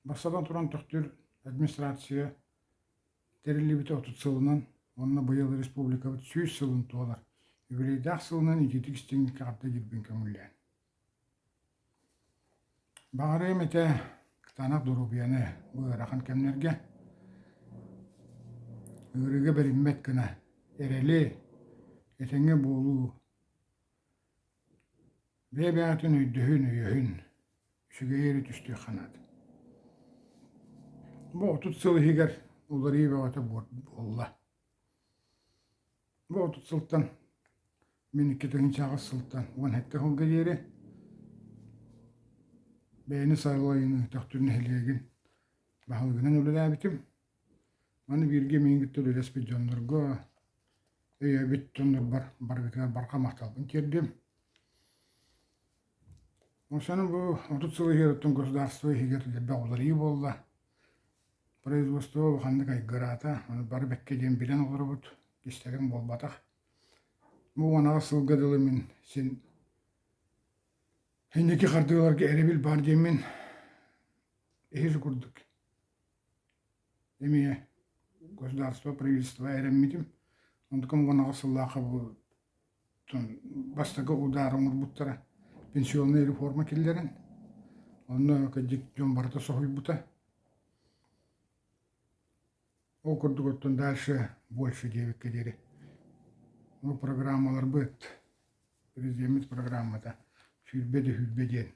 Бастатан туран Төхтүр администрация тэриллибитэ 30 сылынан уонна быйыл республикабыт 100 сылын туолар юбилейдаах сылынан итиитик истиҥник эҕэрдэ диирбин көҥүллээн. Баҕарыам этэ кытаанах доруобуйаны бу ыарахан кэмнэргэ ыарыыга бэриммэт гына эрэли, этэҥҥэ буолуу, бэйэ-бэйэҕитин өйдөһүн, өйөһүн, үчүгэйи эрэ түстүөххэ наада. Бу 30 сыл иһигэр уларыйыы бөҕөтө буолла. Бу 30 сылтан мин 2008 сылтан 17 сылга диэри бэйэни салайыныы Төхтүр нэһилиэгин баһылыгынан үлэлээбитим. Маны бииргэ миигин кытта үлэлэспит дьоннорго, өйөөбүт дьоннорбор барыгытыгар барҕа махталбын тиэрдим. Онсону бу 30 сыл иһигэр оттон государство иһигэр элбэх уларыйыы буолла. Производство улаханнык айгыраата, ону бары бэккэ диэн билэн олоробут, кистэлэҥ буолбатах. Бу 18 сылга дылы мин син инники хардыыларга эрэбил баар диэммин эһиги курдук эмиэ государство, правительство эрэммитим. Онтукам 18 сыллаахха бу бастакы удаары оҥорбуттара пенсионнай реформа киллэрэн онно кырдьык дьон барыта соһуйбута ол курдук оттон дальше больше диэбиккэ диэри бу программаларбыт президеммит программата 20 да 20 диэн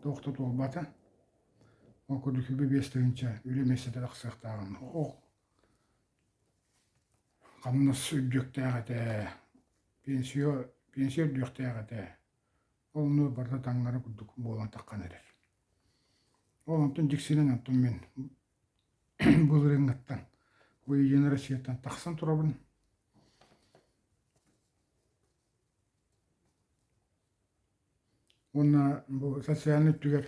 туох да туолбата ол курдук 25 тыһыынча үлэ миэстэтэ тахсыахтааҕын Хамнас үрдүөхтээх этэ, пенсия пенсия үрдүөхтээх этэ. Ол онно барыта таҥнары курдук буолан таххан эрэр. Ол онтон дьиксинэн онтон мин былырыыҥҥыттан бу Единая Россияттан тахсан турабын. Уонна бу социальнай өттүгэр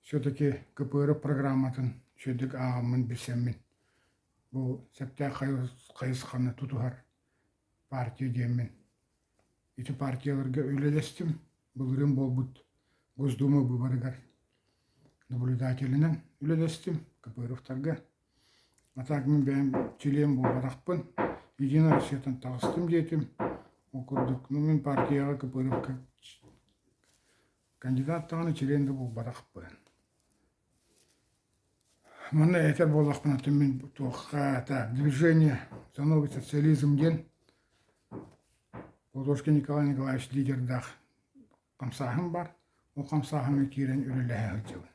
все-таки КПР программатын үчүгэйдик ааҕаммын билсэммин бу сөптөөх хайысханы тутуһар партия диэммин ити партияларга үлэлэстим. Былырыын буолбут Госдума быыбарыгар наблюдателинэн үлэлэстим КПРовтарга. А так мин бэйэм чилиэн буолбатахпын. Единая Россияттан таҕыстым диэтим. Ол курдук, ну мин партияҕа КПРФ-ка кандидат даҕаны чилиэн да буолбатахпын. Манна этэр буоллахпына, мин туохха так, движение за новый социализм диэн Платошкин Николай Николаевич лидердаах хамсааһын бар. Ол хамсааһыҥҥа киирэн үлэлэһэ сылдьабын.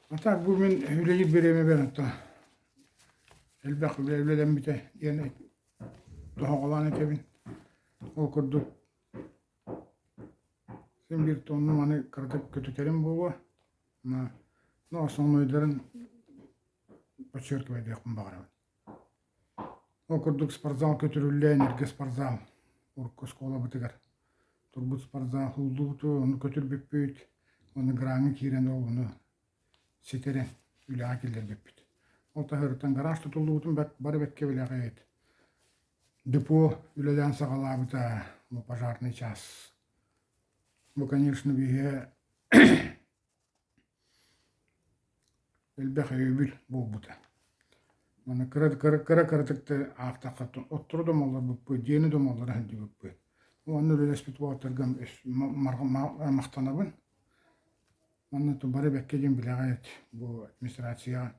А так бу мин үлэлиир бириэмэбэр онто элбэх үлэ үлэлэммитэ диэн тоһоҕолоон этэбин. Ол курдук син биир тонну маны кыратык көтүтэрим буолуо. Но основнойдарын подчеркивайдыахпын баҕарабын. Ол курдук спортзал көтүрүллэн, эргэ спортзал урукку оскуолабытыгар турбут спортзал ууллубуту, ону көтүрбүппүт, уонна граҥҥа киирэн ол ону ситэрэн үлэҕэ киллэрбиппит. Ол таһырыттан гараж тутуллубутун бары бэккэ билэҕит. Депо үлэлээн саҕалаабыта, бу пожарный час. Бу, конечно, биһиэхэ Элбэх өйөбүл буолбута. Маны кыра кыра кыра кыратык да аахтахха оттору домоллорбуппут, дьиэни домоллоро сылдьыбыппыт. Уонна үлэлэспит уолаттарга махтанабын. Манна бары бэккэ диэн билэҕит бу администрацияҕа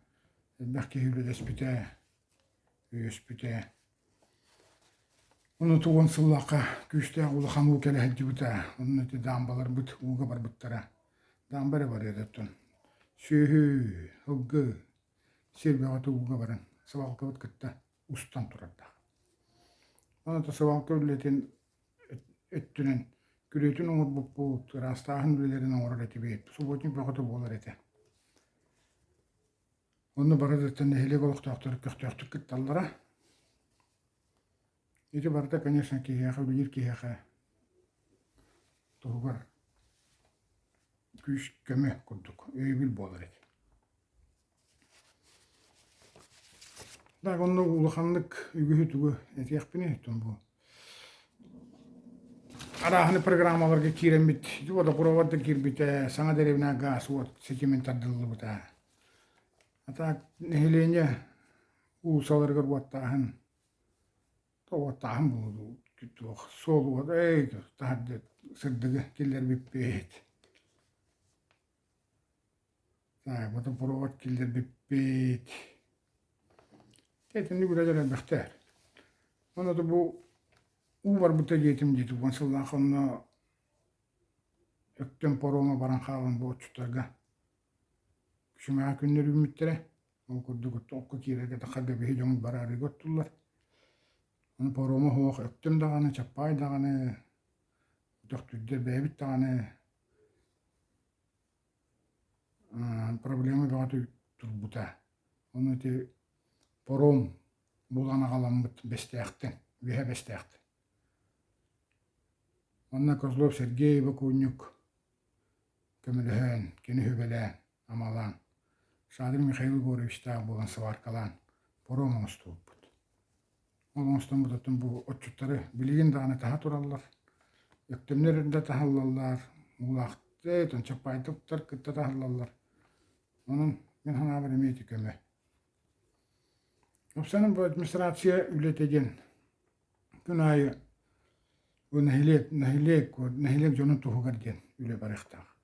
элбэх киһи үлэлэспитэ, өйөспүтэ. Ону тугун сыллаахха күүстээх улахан уу кэлэ сылдьыбыта. Онно ити даамбаларбыт ууга барбыттара. Даамба эрэ барыа оттон сүөһү, сылгы, сир бөҕөтө ууга баран свалкабыт кытта устан турардаах. Онон свалка үлэтин өттүнэн күрүөтүн оҥорбуппут, ыраастааһын үлэлэрин оҥорор этибит. Субботник бөҕөтө буолар этэ. Онно бары да нэһилиэк олохтоохторо көхтөөхтүк кытталлара. Ити барыта, конечно, киһиэхэ, үлэлиир киһиэхэ туһугар күүс-көмө курдук өйөбүл буолар этэ. Так онно улаханнык үгүһү тугу этиэхпиний оттон бу. Арааһыны программаларга киирэммит, водопровод да киирбитэ, саҥа дэриэбинэ гаас уот ситимин тардыллыбыта. А так нэһилиэнньэ уулуссаларыгар уоттааһын, уоттааһын буолуо туох суол уот эй таһырдьа сырдыгы киллэрбиппит. Так, водопровод киллэрбиппит. Итинник үлэлэр элбэхтэр. Онно бу уу барбыта диэтим диэти уон сыллаах онно Өктөм парома баран хаалан бу отчуттарга күчүмэҕэ күннэр үүммүттэрэ. Ол курдук окко киирэргэ тахарга биһи дьоммут бараарыыга оттуллар. Ону парома суох Өктөм даҕаны, Чаппаай даҕаны, Төхтүрдэр бэйэбит даҕаны проблема бөҕөтө турбута. Ону ити паром булан аҕаламмыт Бэстээхтэн, Үөһэ Бэстээхтэн. Онно Козлов Сергей бокуонньук көмөлөһөн, кини сүбэлээн, амалаан, Шадрин Михаил Егоровичтаах буолан сваркалаан паром оҥостубуппут. Ол оҥостоммут оттон бу отчуттары билигин даҕаны таһа тураллар. Өктөмнөр да таһыллаллар, уулаахтыт, чаппаайтыктар кытта таһыллаллар. Онон мин санаабар эмиэ ити көмө. Уопсайынан бу администрация үлэтэ диэн күн аайы бу нэһилиэк, нэһилиэк, нэһилиэк дьонун туһугар диэн үлэ барыахтаах.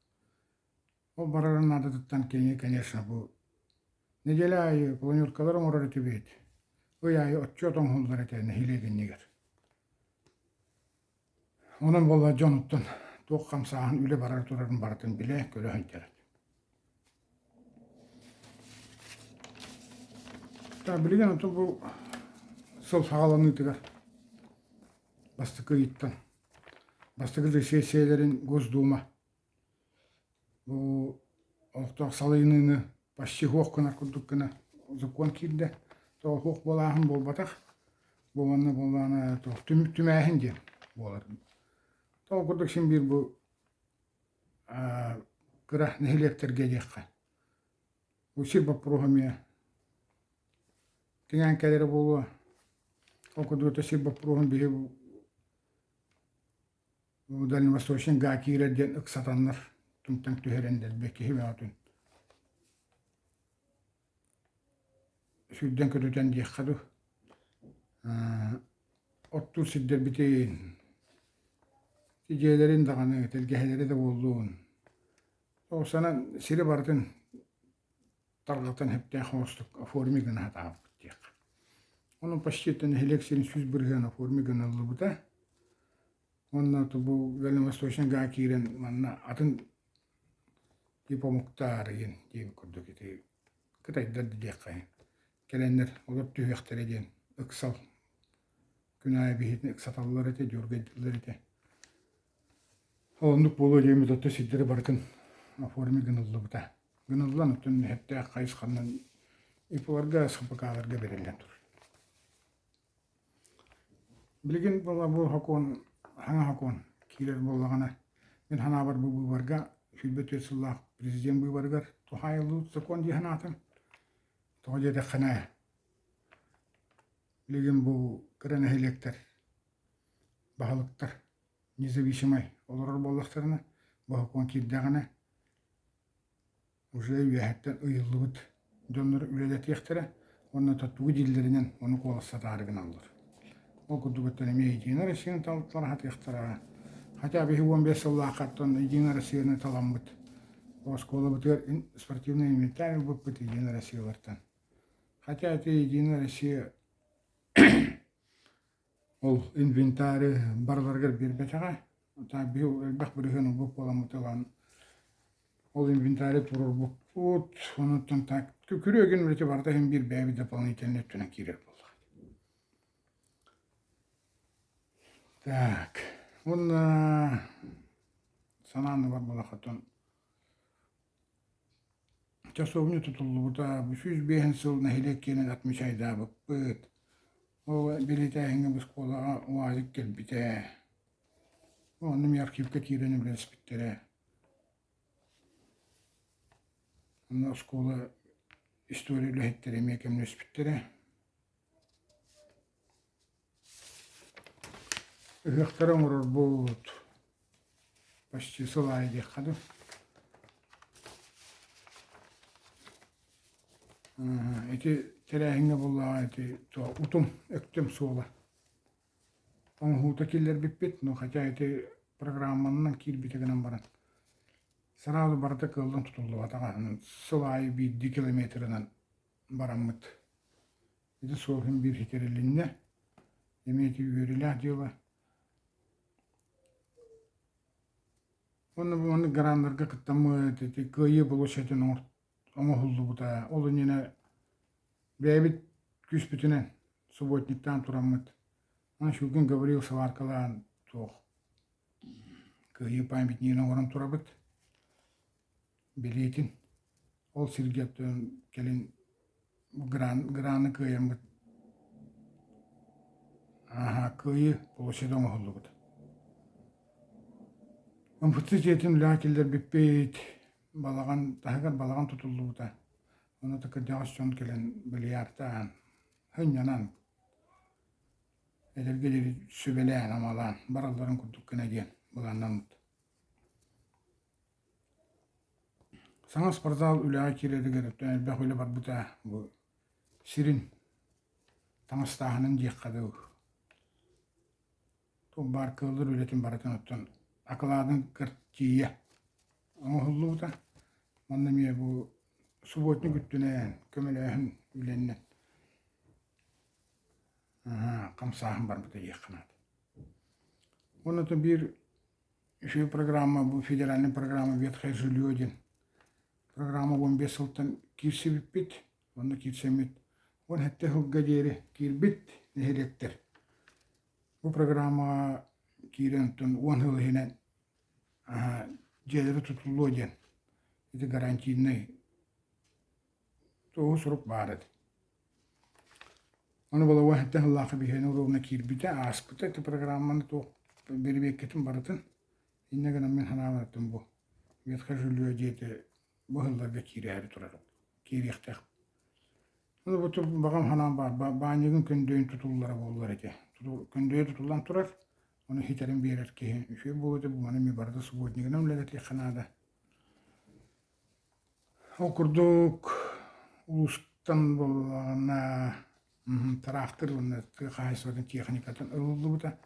Ол барарын наадатыттан кини, конечно, бу нэдиэлэ аайы планеркалар оҥорор этибит. Ый аайы отчуот оҥоһуллар этэ нэһилиэк иннигэр. Онон буолла дьонуттан туох хамсааһын үлэ барар турарын барытын билэ, көрө сылдьар. Так, билигин ото бу сыл саҕаланыытыгар бастакы ыйыттан бастакы сессиялэрин Госдума Бу олохтоох салайыныыны почти суох гынар курдук гына закон киирдэ. Тоҕо суох буолааһын буолбатах. Бу уонна буоллаҕына туох түмээһин диэн буолар. Тоҕо курдук син биир бу кыра нэһилиэктэргэ диэххэ. Бу сир боппуруоһа эмиэ тиҥээн кэлэрэ буолуо. Ол курдук сир боппуруоһун биһи Дальневосточный гаа киирэр диэн ыксатаннар тумтан түһэрэн дэлби киһи бөҕөтүн сүүрдэн көтүтэн диэххэ дуу оттуур сирдэрбитин дьиэлэрин даҕаны тэлгэһэлэри да буоллун ол санан сири барытын тарҕатан сөптөөх оҥостук оформи гына сатаабыппыт диэххэ. Онон почти нэһилиэк сирин 100% оформи гыныллыбыта. Уонна бу Дальневосточный гаа киирэн манна атын типа омуктар игин диэбит курдук ити кытайдар диэххэ кэлэннэр олор түһүөхтэрэ диэн ыксал күн аайы биһитин ыксаталлар этэ, дьүөргэйдиллэр этэ. Ол оннук буолуо диэммит оттон сирдэри барытын оформи гыныллыбыта. Гыныллан оттон сөптөөх хайысханан ИП-ларга, СХПК-ларга бэриллэн турар. Билигин буола бу сокуон, саҥа сокуон киирэр буоллаҕына, мин санаабар бу быыбарга 24 сыллаах президент быыбарыгар туһаайыллыбыт сокуон дии санаатым. Тоҕо диэтэххинэ, билигин бу кыра нэһилиэктэр, баһылыктар независимай олорор буоллахтарына, бу сокуон киирдэҕинэ, уже үөһэттэн ыйыллыбыт дьоннор үлэлэтиэхтэрэ уонна тугу дииллэринэн ону куоластатаары гыналлар. Ол курдук өттөн эмиэ Единая Россияны талара сатыахтара. Хотя биһи 15 сыллааххаттан Единая Россияны таламмыт оскуолабытыгар спортивный инвентарь ылбыппыт Единая Россиялартан. Хотя ити Единая Россия Ол инвентары барыларыгар биэрбэтэҕэ. Биһи элбэх бырыһыан ылбыт буоламмыт ылан ол инвентары туруорбуппут. Онуттан так күрүөгүн үлэтэ барыта иһин биир бэйэбит дополнительный өттүнэн киирэр буоллаҕа. Так, уонна санаан ылар буоллаххытын Часовня тутуллубута бу 105 сыл нэһилиэк киэнин отмечайдаабыппыт. Ол бэлиэтээһиҥҥэ бу оскуолаҕа УАЗик кэлбитэ. Онно эмиэ архивка киирэн үлэлэспиттэрэ. Онно оскуола история үлэһиттэрэ эмиэ кэмнэспиттэрэ. Ыһыахтары оҥорорбут. Почти сыл аайы диэххэ дуу. Ити тэрээһиҥҥэ буоллаҕа ити утум өктөм суола оҥоһуута киллэрбиппит, но хотя ити программанан киирбитэ гынан баран сразу барыта кыаллан тутуллубатаҕа. Сыл аайы биирдии километрынан бараммыт. Ити суол иһин биир ситэрилиннэ. Эмиэ ити үөрүүлээх дьыала. Уонна бу маннык граннарга кыттаммыт, ити Кыайыы болуоссатын оҥоһуллубута. Ол иннинэ бэйэбит күүспүтүнэн субботниктаан тураммыт. Онон Шугин Гаврил сваркалаан туох Кыайыы памятнигын оҥорон турабыт. Билиэтин ол сиргэ кэлин гран, граны кыайаммыт Ааһа, Кыайыы площада оҥоһуллубут. МФЦ дьиэтин үлэҕэ киллэрбиппит, балаҕан таһыгар балаҕан тутуллубута. Ону да кырдьаҕас дьон кэлэн бильярдаан, сынньанан, эдэргэ диэри сүбэлээн-амалаан баралларын курдук гына диэн былааннаммыт. Саҥа спортзал үлэҕэ киирэригэр элбэх үлэ барбыта бу сирин таҥастааһынын диэххэ дуу. Туох баар кыаллар үлэтин барытын оттон акылаатын тиийэ оҥоһуллубута. Манна эмиэ бу субботник өттүнэн көмөлөөһүн үлэннэн хамсааһын барбыта диэххэ наада. Уонна биир Үчүгэй программа бу федеральнай программа Ветхое жилье диэн программа 15 сылтан киирсибиппит. Онно киирсэммит 17 сылга диэри киирбит нэһилиэктэр. Бу программаҕа киирэн оттон 10 сыл иһинэн дьиэлэри тутуллуо диэн ити гарантийнай Туоһу сурук баар этэ. Ону балабыан сэттэ сыллаахха биһиэнэ уруогуна киирбитэ, ааспыта ити программаны туох бэрэбиэркэтин барытын. Инньэ гынан мин санаабар оттон бу ветхое жилье дьиэтэ бу сылларга киирээри турар киириэхтээх. Ону бу баҕам санаам баар, баанньыгын көндөйүн тутуллара буоллар этэ. Көндөйө тутуллан турар, ону ситэрин биэрэр киһи үчүгэй буолуо этэ, бу маны эмиэ барыта субботнигынан үлэлэтиэххэ наада. Ол курдук улуустан буоллаҕына тыраахтыр уонна тыа хаһаайыстыбатын техникатын ылыллыбыта.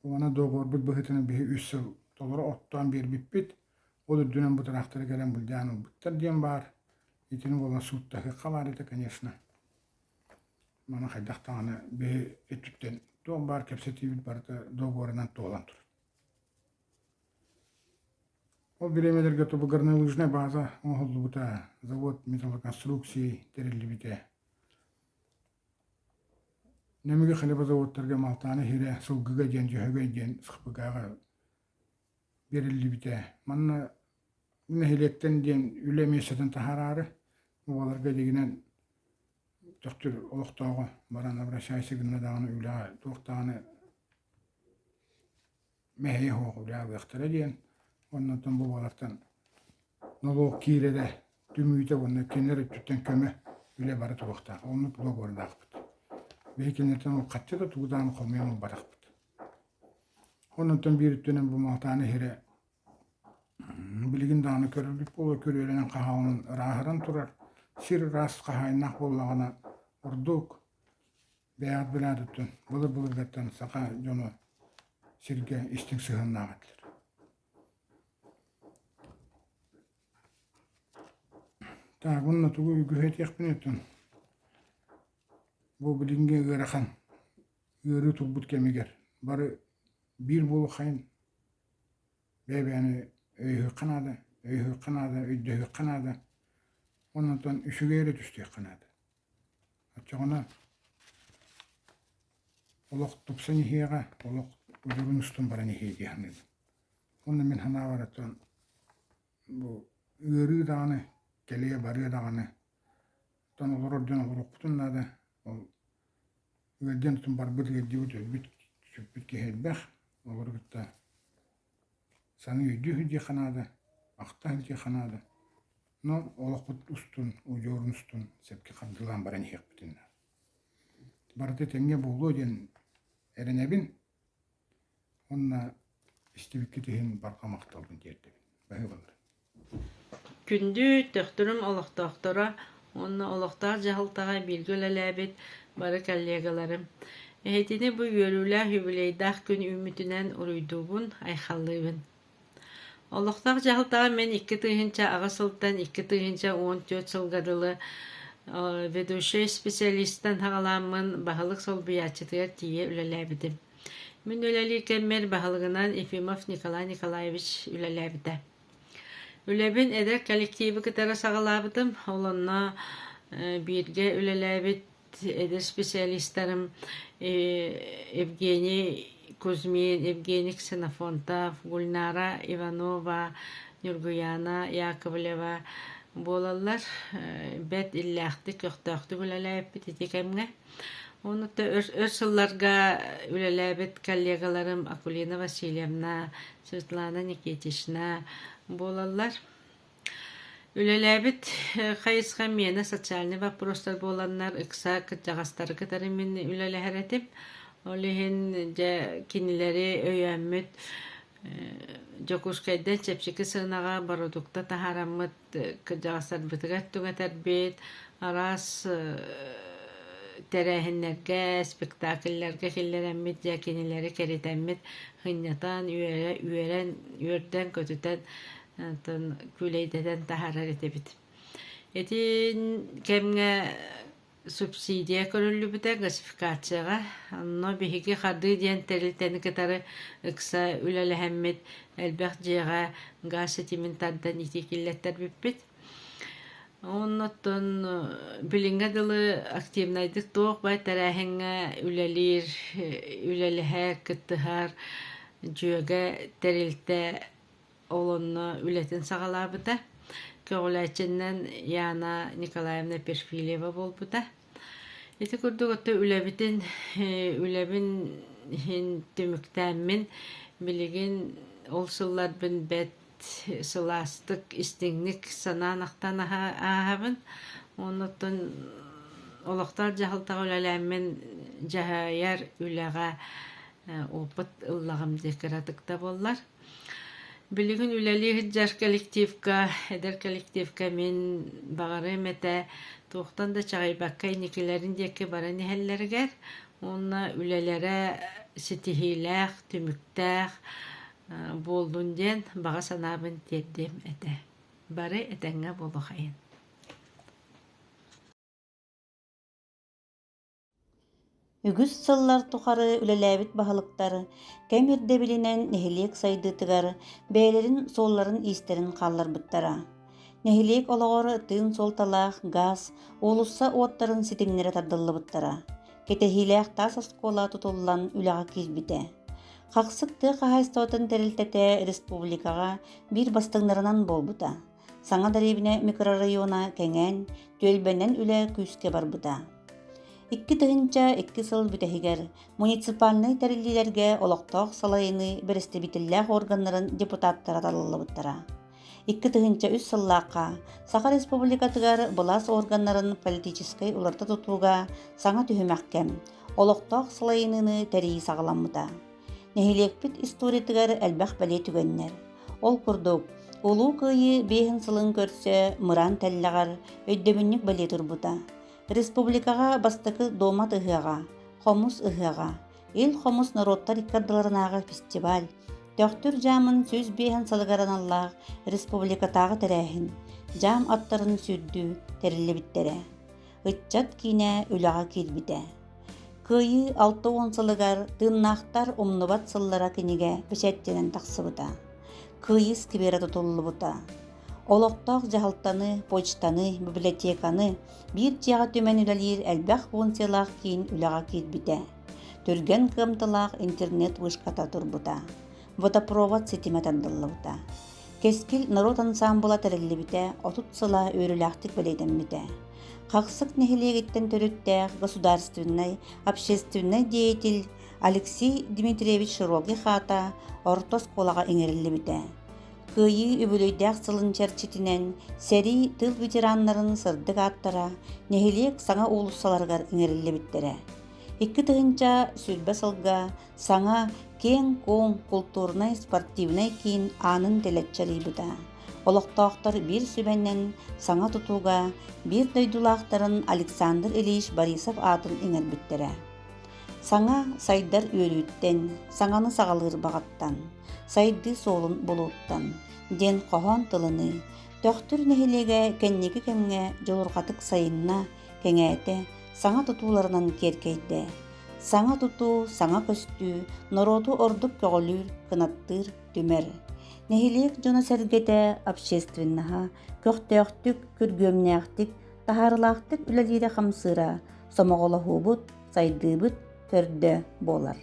Уонна договорбут быһыытынан биһи үс сыл толору оттоон биэрбиппит. Ол үрдүнэн бу тыраахтары кэлэн былдьаан ылбыттар диэн баар. Итини буолан сууттаһыахха баар этэ, конечно. Маны хайдах даҕаны биһи өттүттэн туох баар кэпсэтиибит барыта договорынан туолан турар. Ол бириэмэлэргэ горнолыжнай база оҥоһуллубута, завод металлоконструкции тэриллибитэ. Нөмүгү хлебозаводтарга Малтааны иһирэ Сылгыга диэн Дьөһөгөй диэн СХПК-ҕа бэриллибитэ. Манна нэһилиэктэн диэн үлэ миэстэтин таһаараары уоларга дигинэн Төхтүр олохтооҕо баран обращайся гынна даҕаны үлэҕэ туох даҕаны мэһэйэ суох үлэлиэхтэрэ диэн уонна оттон бу уолаттан нолуок киирэрэ түмүүтэ уонна кинилэр өттүттэн көмө үлэ бара туруохтаах. Оннук договордаахпыт. Биһи кинилэртэн ол хаччы да тугу даҕаны хомуйан ылбатахпыт. Оннуттан биир өттүнэн бу Малтааны иһирэ билигин даҕаны көрөрбүт буолуо күрүөлэнэн хаһаҕынан ырааһыран турар. Сир ыраас хаһаайыннаах буоллаҕына ордук Бэйэҕит билээдиттэн былыр-былыргаттан саха дьоно сиргэ истиҥ сыһыаннаах этилэр. Так, уонна тугу үгүһү этиэхпиний оттон бу билиҥҥи ыарахан ыарыы турбут кэмигэр бары биир буолуоххайын бэйэ-бэйэни өйөһүөххэ наада, өйөһүөххэ наада, өйдөһүөххэ наада. Оннуттан үчүгэй эрэ түстүөххэ наада. Оччоҕуна олох тупсан иһиэҕэ, олох удьурун устун баран иһиэ дии саныыбын. Уонна мин санаабар оттон бу ыарыы даҕаны, кэлиэ барыа даҕаны, оттон олорор дьон олоруохпутун наада. Ол ыалдьан оттон барбыт ыалдьыбыт, өлбүт, сүппүт киһи элбэх. Олору кытта Саныы өйдүү сылдьыахха наада, ахта сылдьыахха наада. Но олохпут устун, удьуорун устун сөпкө хардыылаан баран иһиэхпитин наада. Барыта этэҥҥэ буолуо диэн эрэнэбин. Уонна Истибиккит иһин барҕа махталбын тиэрдэбин. Баһыыбалар. Күндү Төхтүрүм олохтоохторо уонна олохтоох дьаһалтаҕа бииргэ үлэлээбит бары коллегаларым! Эһитини бу үөрүүлээх юбилейдаах күн үүммүтүнэн уруйдуубун, айхаллыыбын. Олохтоох дьаһалтаҕа мин 2008 сылтан 2014 сылга дылы ведущай специалистан саҕалааммын баһылык солбуйааччытыгар тиийэ үлэлээбитим. Мин үлэлиир кэммэр баһылыгынан Ефимов Николай Николаевич үлэлээбитэ. Үлэбин эдэр коллективы кытары саҕалаабытым. Ол онно бииргэ үлэлээбит эдэр специалистарым Евгений Кузьмин, Евгений Ксенофонтов, Гульнара Иванова, Ньургуяна Яковлева буолаллар. Бэрт иллээхтик, көхтөөхтүк үлэлээбиппит ити кэмҥэ. Онута өр, өр сылларга үлэлээбит коллегаларым Акулина Васильевна, Светлана Никитична буолаллар. Үлэлээбит хайысха миэнэ социальнай вопростар буоланнар ыкса кырдьаҕастары кытары мин үлэлэһэр этим. Ол иһин дьэ кинилэри өйөөммүт Дьокуускайдан чэпчэки сыанаҕа бородуукта таһаараммыт кырдьаҕастарбытыгар түҥэтэрбит, араас тэрээһиннэргэ, спектакльларга киллэрэммит дьэ кинилэри кэритэммит сынньатан, үөрэ, үөрэн, үөрдэн-көтүтэн онтон күүлэйдэтэн таһаарар этибит. Ити кэмҥэ субсидия көрүллүбүтэ газификацияҕа. Онно биһиги Хардыы диэн тэрилтэни кытары ыкса үлэлэһэммит элбэх дьиэҕэ газ ситимин тардан итии киллэттэрбиппит. Оннуттан билиҥҥэ дылы активнайдык туох бай тэрээһиҥҥэ үлэлиир, үлэлэһэр, кыттыһар дьүөгэ тэрилтэ Ол онно үлэтин саҕалаабыта. Көҕүлээччинэн Яна Николаевна Перфильева буолбута. Ити курдук отто үлэбитин үлэбин иһин түмүктээммин билигин ол сылларбын бэрт сылаастык, истиҥник санаан-ахтан ааһабын. Оннуттан олохтоох дьаһалтаҕа үлэлээммин дьаһайар үлэҕэ опыт ыллаҕым диye кыратык да буоллар. Билигин үлэлии сылдьар коллективка, эдэр коллективка мин баҕарыам этэ туохтан да чаҕыйбакка инникилэрин диэки баран иһэллэригэр уонна үлэлэрэ ситиһиилээх, түмүктээх буоллун диэн баҕа санаабын тиэрдиэм этэ. Бары этэҥҥэ буолуохайын. Үгүс сыллар тухары үлэлээбит баһылыктар кэм ирдэбилинэн нэһилиэк сайдыытыгар бэйэлэрин суолларын-иистэрин хаалларбыттара. Нэһилиэк олоҕор тыын суолталаах гаас, уулусса уоттарын ситимнэрэ тардыллыбыттара. Кэтэһиилээх таас оскуола тутуллан үлэҕэ киирбитэ. Хахсык тыа хаһаайыстыбатын тэрилтэтэ республикаҕа биир бастыҥнарынан буолбута. Саҥа дэриэбинэ микрорайона кэҥээн, түөлбэнэн үлэ күүскэ барбыта. 2002 сыл бүтэһигэр муниципальнай тэриллиилэргэ олохтоох салайыныы бэрэстэбиитэллээх органнарын депутаттара талыллыбыттара. 2003 сыллаахха Саха Республикатыгар былаас органнарын политическай уларыта тутууга саҥа түһүмэх кэм, олохтоох салайыныыны тэрийии саҕаламмыта. Нэһилиэкпит историятыгар элбэх бэлиэ түгэннэр. Ол курдук, Улуу Кыайыы биэһин сылын көрсө Мыраан тэллэҕэр өйдөбүнньүк бэлиэ турбута. Республикаҕа бастакы Дуомат ыһыаҕа, Хомус ыһыаҕа, Ил Хомус норуоттар икки ардыларынааҕы фестиваль, Төхтүр дьаамын 105 сылыгар аналлаах республикатааҕы тэрээһин, дьаам аттарын сүүрдүү тэриллибиттэрэ. Ыччат киинэ үлэҕэ киирбитэ. Кыайыы 60 сылыгар Тыыннаахтар умнубат сыллара кинигэ бэчээттэнэн тахсыбыта. Кыайыы скверэ тутуллубута. Олохтоох дьаһалтаны, почтаны, библиотеканы биир дьиэҕэ түмэн үлэлиир элбэх функциялаах киин үлэҕэ киирбитэ. Түргэн кыамталаах интернет вышката турбута. Водопровод ситимэ тардыллыбыта. Кэскил норуот ансаамбыла тэриллибитэ 30 сыла үөрүүлээхтик бэлиэтэммитэ. Хахсык нэһилиэгиттэн төрүттээх государственнай, общественнай деятель Алексей Дмитриевич Широких аата орто оскуолаҕа иҥэриллибитэ. Кыайыы үбүлүөйдээх сылын чэрчитинэн сэрии тыыл ветераннарын сырдык ааттара нэһилиэк саҥа уулуссаларыгар иҥэриллибиттэрэ. 2020 сылга саҥа киэҥ-куоҥ култуурунай-спортивнай киин аанын тэлэччи арыйбыта. Олохтоохтор биир сүбэнэн саҥа тутууга биир дойдулаахтарын Александр Ильич Борисов аатын иҥэрбиттэрэ. Саҥа сайдар үөрүүттэн, саҥаны саҕалыыр баҕаттан, сайдыы суолун булууттан диэн хоһоон тылыныы Төхтүр нэһилиэгэ кэнники кэмҥэ дьулурҕатык сайынна, кэҥээтэ, саҥа тутууларынан киэркэйдэ. Саҥа тутуу, саҥа көстүү норуоту ордук көҕүлүүр, кынаттыыр, түмэр. Нэһилиэк дьоно-сэргэтэ, общественноһа көхтөөхтүк, күргүөмнээхтик, таһаарыылаахтык үлэлиирэ-хамсыыра сомоҕолоһуубут, сайдыыбыт төрдө буолар.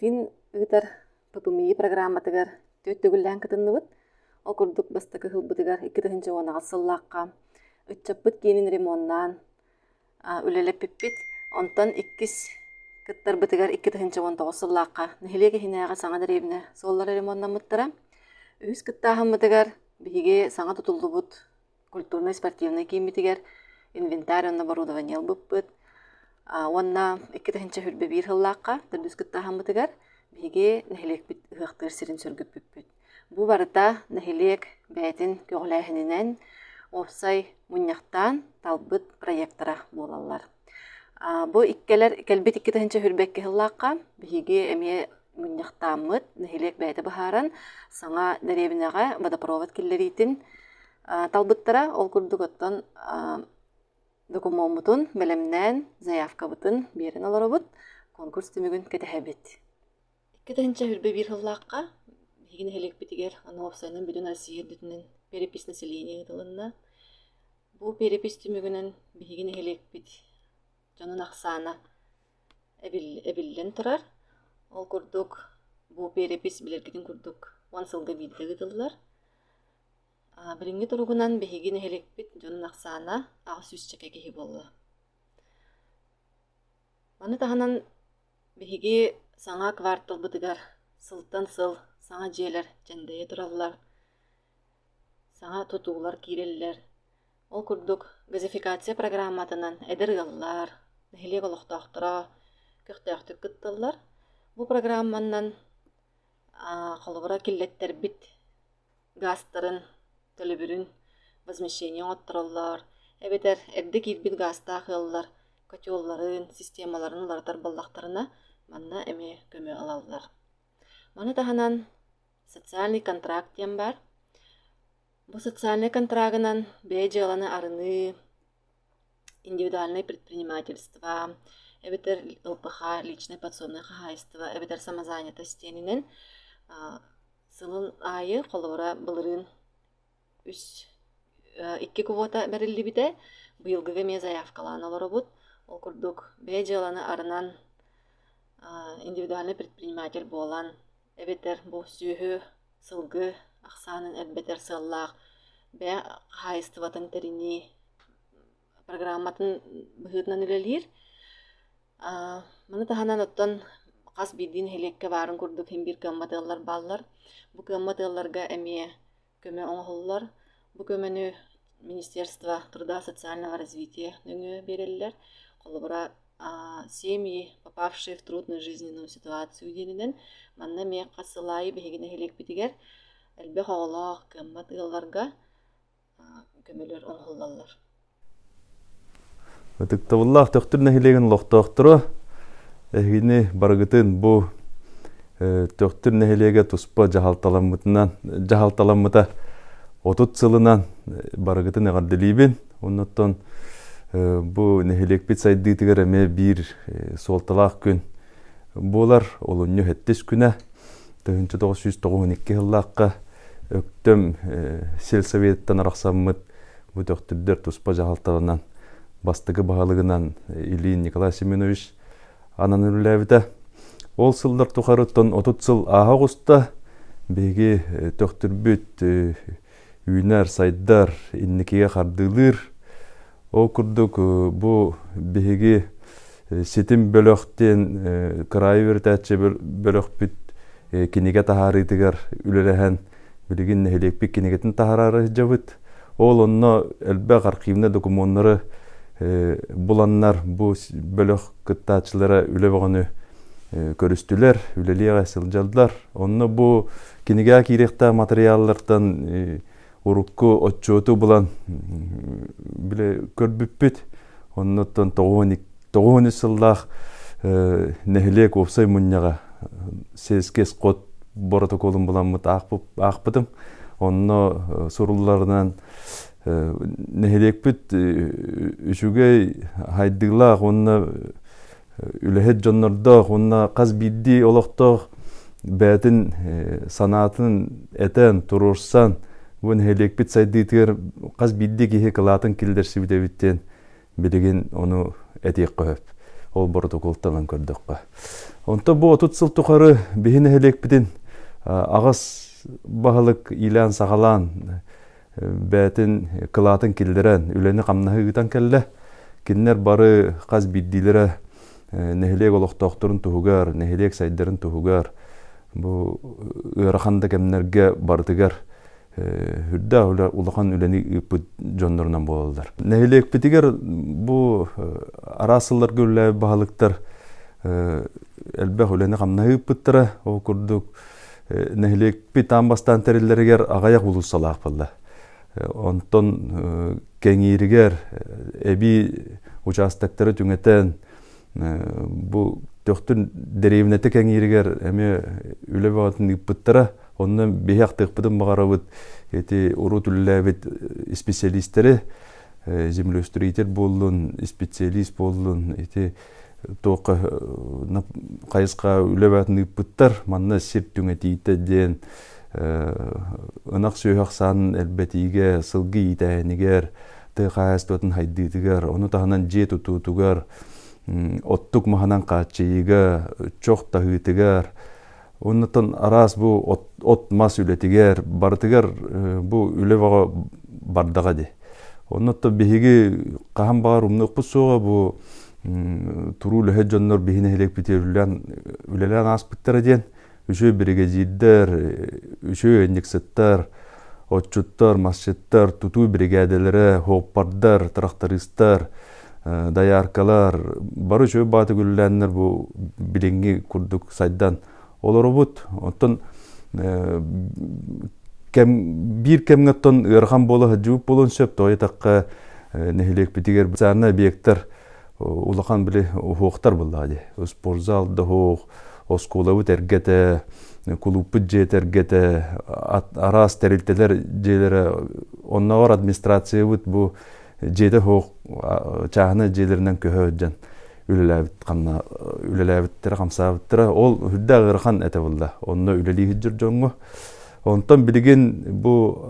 Фин ыытар ППМИ программатыгар түөрт төгүллээн кытынныбыт. Ол курдук бастакы сылбытыгар 2018 сыллаахха ыччаппыт киинин ремоннаан үлэлэппиппит. Онтон иккис кыттарбытыгар 2019 сыллаахха нэһилиэк иһинээҕи саҥа дэриэбинэ суоллара ремоннаммыттара. Үһүс кыттааһыммытыгар биһиги саҥа тутуллубут культурнай-спортивнай кииммитигэр инвентарь уонна оборудование ылбыппыт. Уонна 2021 сыллаахха төрдүс кыттааһыммытыгар биһиги нэһилиэкпит ыһыахтыыр сирин сөргүппүппүт. Бу барыта нэһилиэк бэйэтин көҕүлээһининэн уопсай мунньахтаан талбыт проектара буолаллар. Бу иккэлэр кэлбит 2022 сыллаахха биһиги эмиэ мунньахтааммыт, нэһилиэк бэйэтэ быһааран саҥа дэриэбинэҕэ водопровод киллэриитин талбыттара. Ол курдук оттон докумуоммутун бэлэмнээн, заявкабытын биэрэн олоробут, конкурс түмүгүн кэтэһэбит. 2021 сыллаахха биһиги нэһилиэкпитигэр аны уопсайынан бүтүн Россия үрдүнэн перепись населения ыытылынна. Бу перепись түмүгүнэн биһиги нэһилиэкпит дьонун ахсаана эбиллэн турар. Ол курдук бу перепись билэргитин курдук уон сылга биирдэ ыытыллар. Билиҥҥи туругунан биһиги нэһилиэкпит дьонун ахсаана аҕыс сүүсчэкэ киһи буолла. Маны таһынан биһиги саҥа кварталбытыгар сылтан сыл саҥа дьиэлэр дьэндэйэ тураллар. Саҥа тутуулар киирэллэр. Ол курдук, газификация программатынан эдэр ыаллар, нэһилиэк олохтоохторо көхтөөхтүк кытталлар. Бу программанан холобура киллэттэрбит гаастарын төлөбүрүн возмещение оҥоттороллор эбэтэр эрдэ киирбит гаастаах ыаллар котелларын, системаларын уларытар буоллахтарына, манна эмиэ көмө ылаллар. Маны таһынан социальный контракт диэн баар. Бу социальнай контрагынан бэйэ дьыаланы арыныы, индивидуальное предпринимательство, эбэтэр ЛПХ, личное подсобное хаһаайыстыба, эбэтэр самозанятость диэнинэн сылын аайы холобура былырыын үс икки квота бэриллибитэ, быйылгыга эмиэ заявкалаан олоробут. Ол курдук бэйэ дьыаланы арынан индивидуальный предприниматель буолан эбэтэр бу сүөһү, сылгы ахсаанын элбэтэр сыаллаах бэйэ хаһаайыстыбатын тэринии программатын быһыытынан үлэлиир. Маны таһынан оттон хас биирдии нэһилиэккэ баарын курдук син биир кыаммат ыаллар бааллар. Бу кыаммат ыалларга эмиэ көмө оҥоһуллар. Бу көмөнү Министерство труда социального развития нөҥүө биэрэллэр. Холобура, семьи, попавшие в трудную жизненную ситуацию диэнинэн манна эмиэ хас сыл аайы биһиги нэһилиэкпитигэр элбэх оҕолоох кыаммат ыалларга көмөлөр оҥоһуллаллар. Ытыктабыллаах Төхтүр нэһилиэгин олохтоохторо, эһигини барыгытын бу Төхтүр нэһилиэгэ туспа дьаһалталаммытынан дьаһалталаммыта 30 сылынан барыгытын эҕэрдэлиибин. Оннуттан бу нэһилиэкпит сайдыытыгар эмиэ биир суолталаах күн буолар. Олунньу сэттис күнэ 1992 сыллаахха Өктөм сельсоветтан арахсаммыт бу төхтүрдэр туспа дьаһалталанан бастакы баһылыгынан Ильин Николай Семенович ананан үлэлээбитэ. Ол сыллар тухарыттан 30 сыл ааһа оҕуста. Биһиги төхтүрбүт үүнэр, сайдар, инникигэ хардыылыыр. Ол курдук бу биһиги ситим бөлөх диэн кыраайы үөрэтээччи бөлөхпүт кинигэ таһаарыытыгар үлэлэһэн билигин нэһилиэкпит кинигэтин таһараары сылдьабыт. Ол онно элбэх архивнай докумуоннары буланнар бу бөлөх кыттааччылара үлэ бөҕөнү көрүстүлэр, үлэлиэҕэ сылдьаллар. Онно бу кинигэҕэ киириэхтээх матырыйааллартан урукку отчуоту булан бile көрбүппүт. Оннуттан 93 сыллаах нэһилиэк уопсай мунньаҕа сельский сход боротокуолун буламмыт аахпытым. Онно сурулларынан нэһилиэкпит үчүгэй хайдыылаах уонна үлэһит дьоннордоох уонна хас биирдии олохтоох бэйэтин санаатын этэн, туруорсан, бу нэһилиэкпит сайдыытыгар хас биирдии киһи кылаатын киллэрсибит эбит диэн билигин ону этиэххэ сөп. Ол боротокуолтан көрдөххө. Онто бу 30 сыл тухары биһи нэһилиэкпитин аҕыс баһылык иилээн-саҕалаан бэйэтин кылаатын киллэрэн, үлэни-хамнаһы ыытан кэллэ. Кинилэр бары хас биирдиилэрэ нэһилиэк олохтоохторун туһугар, нэһилиэк сайдарын туһугар бу ыарахан да кэмнэргэ барытыгар үрдээх улахан үлэни ыыппыт дьоннорунан буолаллар. Нэһилиэкпитигэр бу араас сылларга үлэлээбит баһылыктар элбэх үлэни-хамнаһы ыыппыттара. Ол курдук нэһилиэкпит аан бастаан тэриллэригэр аҕыйах уулуссалаах буолла. Онтон кэҥииригэр эбии учаастактары түҥэтэн бу Төхтүр дэриэбинэтэ кэҥииригэр эмиэ үлэ бөҕөтүн ыыппыттара. Онно биһи ахтыахпытын баҕарабыт ити урут үлэлээбит исписэлиистэри землеустроитель буоллун, специалист буоллун ити туохха хайысха үлэ бөҕөтүн ыыппыттар. Манна сир түҥэтиитэ диэн ынах сүөһү ахсаанын элбэтиигэ, сылгы иитээһинигэр, тыа хаһаайыстыбатын хайдыытыгар, ону таһынан дьиэ тутуутугар, оттук маһынан хааччыйыыга, чох таһыытыгар, оннуттан араас бу от-мас үлэтигэр, барытыгар бу үлэ бөҕө бардаҕа дии. Оннуттан биһиги хаһан баҕар умнуохпут суоҕа бу туруу үлэһит дьоннор биһи нэһилиэкпитигэр үлэлээн ааспыттара диэн үчүгэй биригэдьиирдэр, үчүгэй ыанньыксыттар. Отчуттар, масчыттар, тутуу биригээдэлэрэ, хуоппардар, трактористар, дояркалар бары үчүгэй бааты үлэлээннэр бу билиҥҥи курдук сайдан олоробут. Оттон кэм биир кэмҥэ оттон ыарахан буола сылдьыбыт буолуон сөп. Тоҕо диэтэххэ нэһилиэкпитигэр социальнай объектар улахан били уһуохтар буоллаҕа дии. Спортзал да уһуох, оскуолабыт эргэтэ, кулууппут дьиэтэ эргэтэ, араас тэрилтэлэр дьиэлэрэ, оннооҕор администрациябыт бу дьиэтэ суох чааһынай дьиэлэринэн көһө сылдьан үлэлээбит ханна үлэлээбиттэрэ хамсаабыттара ол үрдээх ыарахан этэ буолла онно үлэлии сылдьар дьоҥҥо онтон билигин бу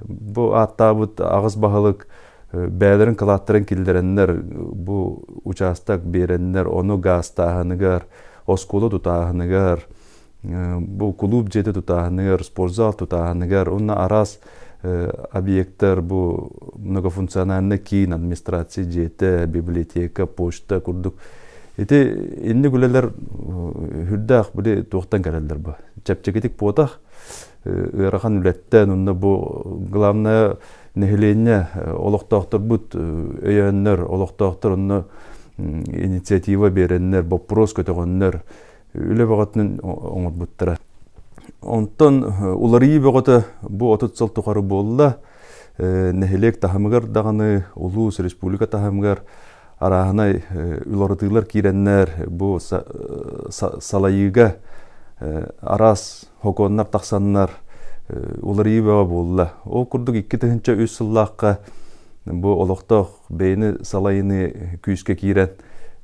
бу ааттаабыт аҕыс баһылык бэйэлэрин кылааттарын киллэрэннэр бу учаастак биэрэннэр ону гаастааһыныгар оскуола тутааһыныгар бу кулууп дьиэтэ тутааһыныгар, спортзал тутааһыныгар уонна араас объектар бу многофункциональный киин, администрация дьиэтэ, библиотека, почта курдук ити инник үлэлэр үрдээх били туохтан кэлэллэр бу чэпчэкитик буотах ыарахан үлэттэн онно бу главное нэһилиэнньэ олохтоохторбут өйөөннөр олохтоохтор онно инициатива биэрэннэр боппуруос көтөҕөннөр үлэ бөҕөтүнэн оҥорбуттара. Онтон уларыйыы бөҕөтө бу 30 сыл тухары буолла. Нэһилиэк таһымыгар даҕаны, улуус, республика таһымыгар арааһынай уларытыылар киирэннэр бу салайыыга араас хокуоннар тахсаннар уларыйыы бөҕө буолла. Ол курдук 2003 сыллаахха бу олохтоох бэйэни салайыныы күүскэ киирэн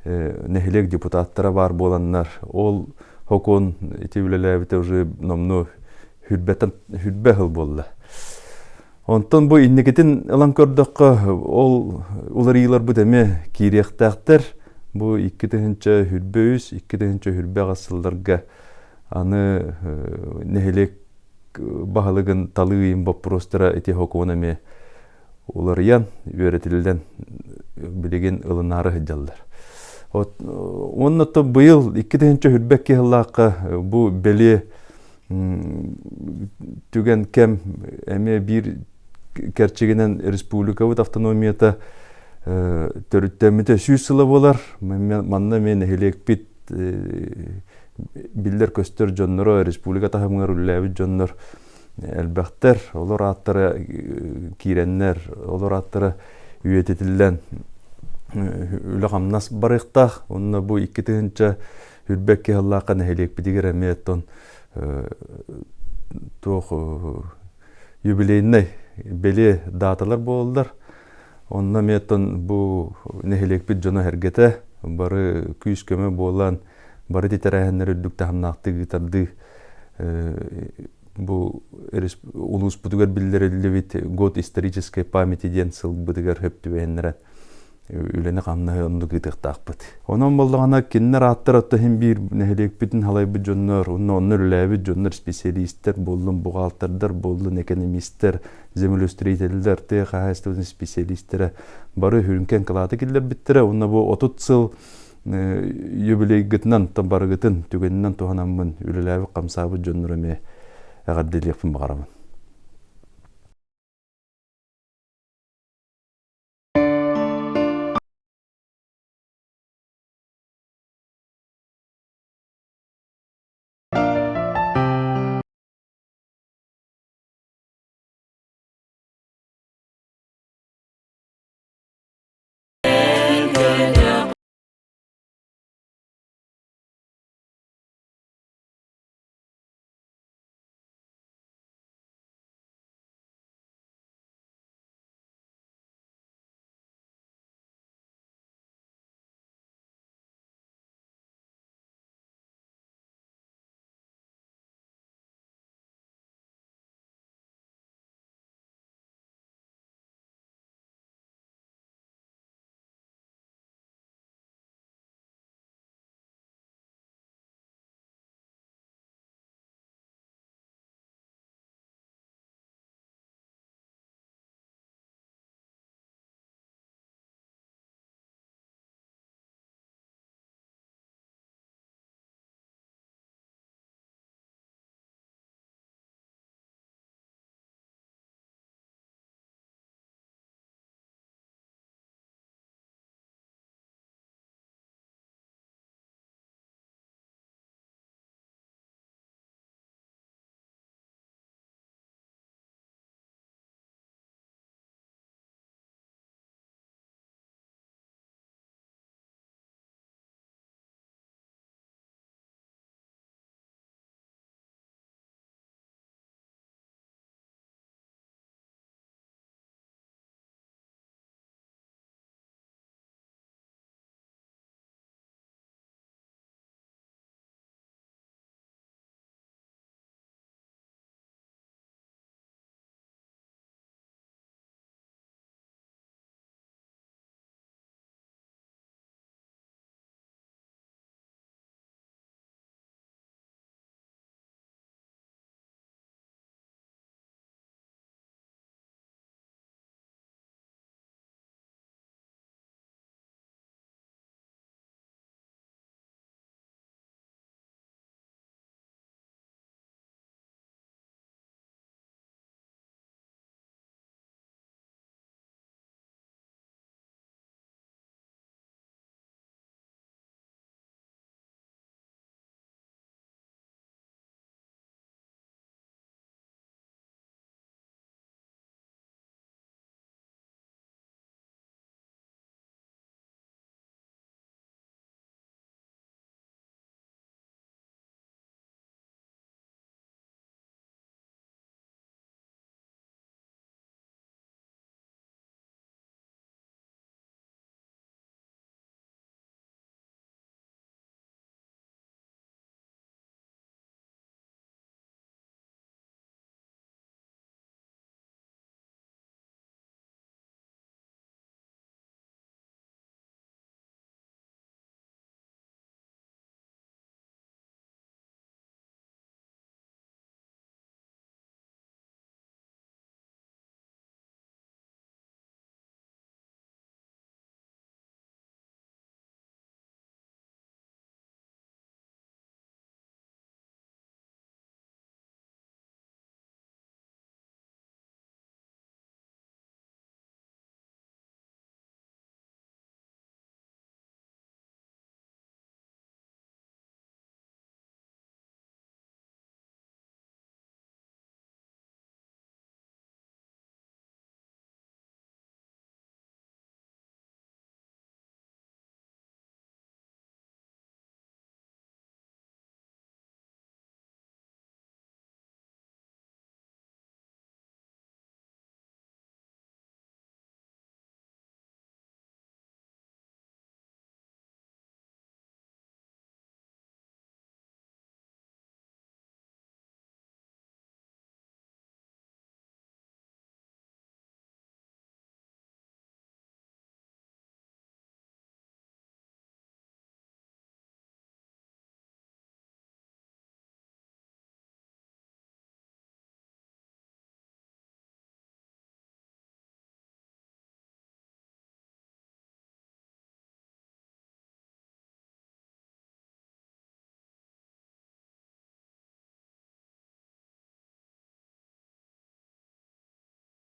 нэһилиэк депутаттара баар буоланнар ол хокуон ити үлэлээбитэ уже номнуо хүрбэтэн хүрбэ сыл буолла. Онтон бу инникитин ылан көрдөххө ол уларыйыыларбыт эмиэ киириэхтээхтэр. Бу 2023, 2028 сылларга аны нэһилиэк баһылыгын талыы ыйын боппуруостара ити хокуон эмиэ уларыйан, үөрэтиллэн билигин ылынаары сылдьаллар. Уонна то быйыл 2022 сыллаахха бу бэлиэ түгэн кэм эмиэ биир кэрчигинэн республикабыт автономията төрүттэммитэ 100 сыла буолар. Манна эмиэ нэһилиэкпит биллэр-көстөр дьонноро, республика таһымыгар үлэлээбит дьоннор элбэхтэр. Олор ааттара киирэннэр, олор ааттара үйэтитиллэн үлэ-хамнас барыахтаах. Онно бу 2022 сыллаахха нэһилиэкпитигэр эмиэ оттон туох юбилейнай бэлиэ дааталар буолаллар. Онно эмиэ оттон бу нэһилиэкпит дьоно-сэргэтэ бары күүс-көмө буолан, бары ити тэрээһиннэри үрдүк таһымнаахтык ыытардыы бу улууспутугар биллэриллибит год исторической памяти диэн сылбытыгар сөп түбэһиннэрэн үлэни-хамнаһы оннук ыытыахтаахпыт. Онон буоллаҕына кинилэр ааттара отто иһин биир нэһилиэкпитин халайбыт дьоннор, онно онно үлэлээбит дьоннор специалистэр буоллун, бухгалтердар буоллун, экономистэр, землеустроителлэр, тыа хаһаайыстыбатын специалистэрэ бары үрүҥкэн кылааты киллэрбиттэрэ. Уонна бу 30 сыл юбилейгытынан барыгытын түгэнинэн туһанаммын үлэлээбит хамсаабыт дьоннору эмиэ эҕэрдэлиэхпин баҕарабын.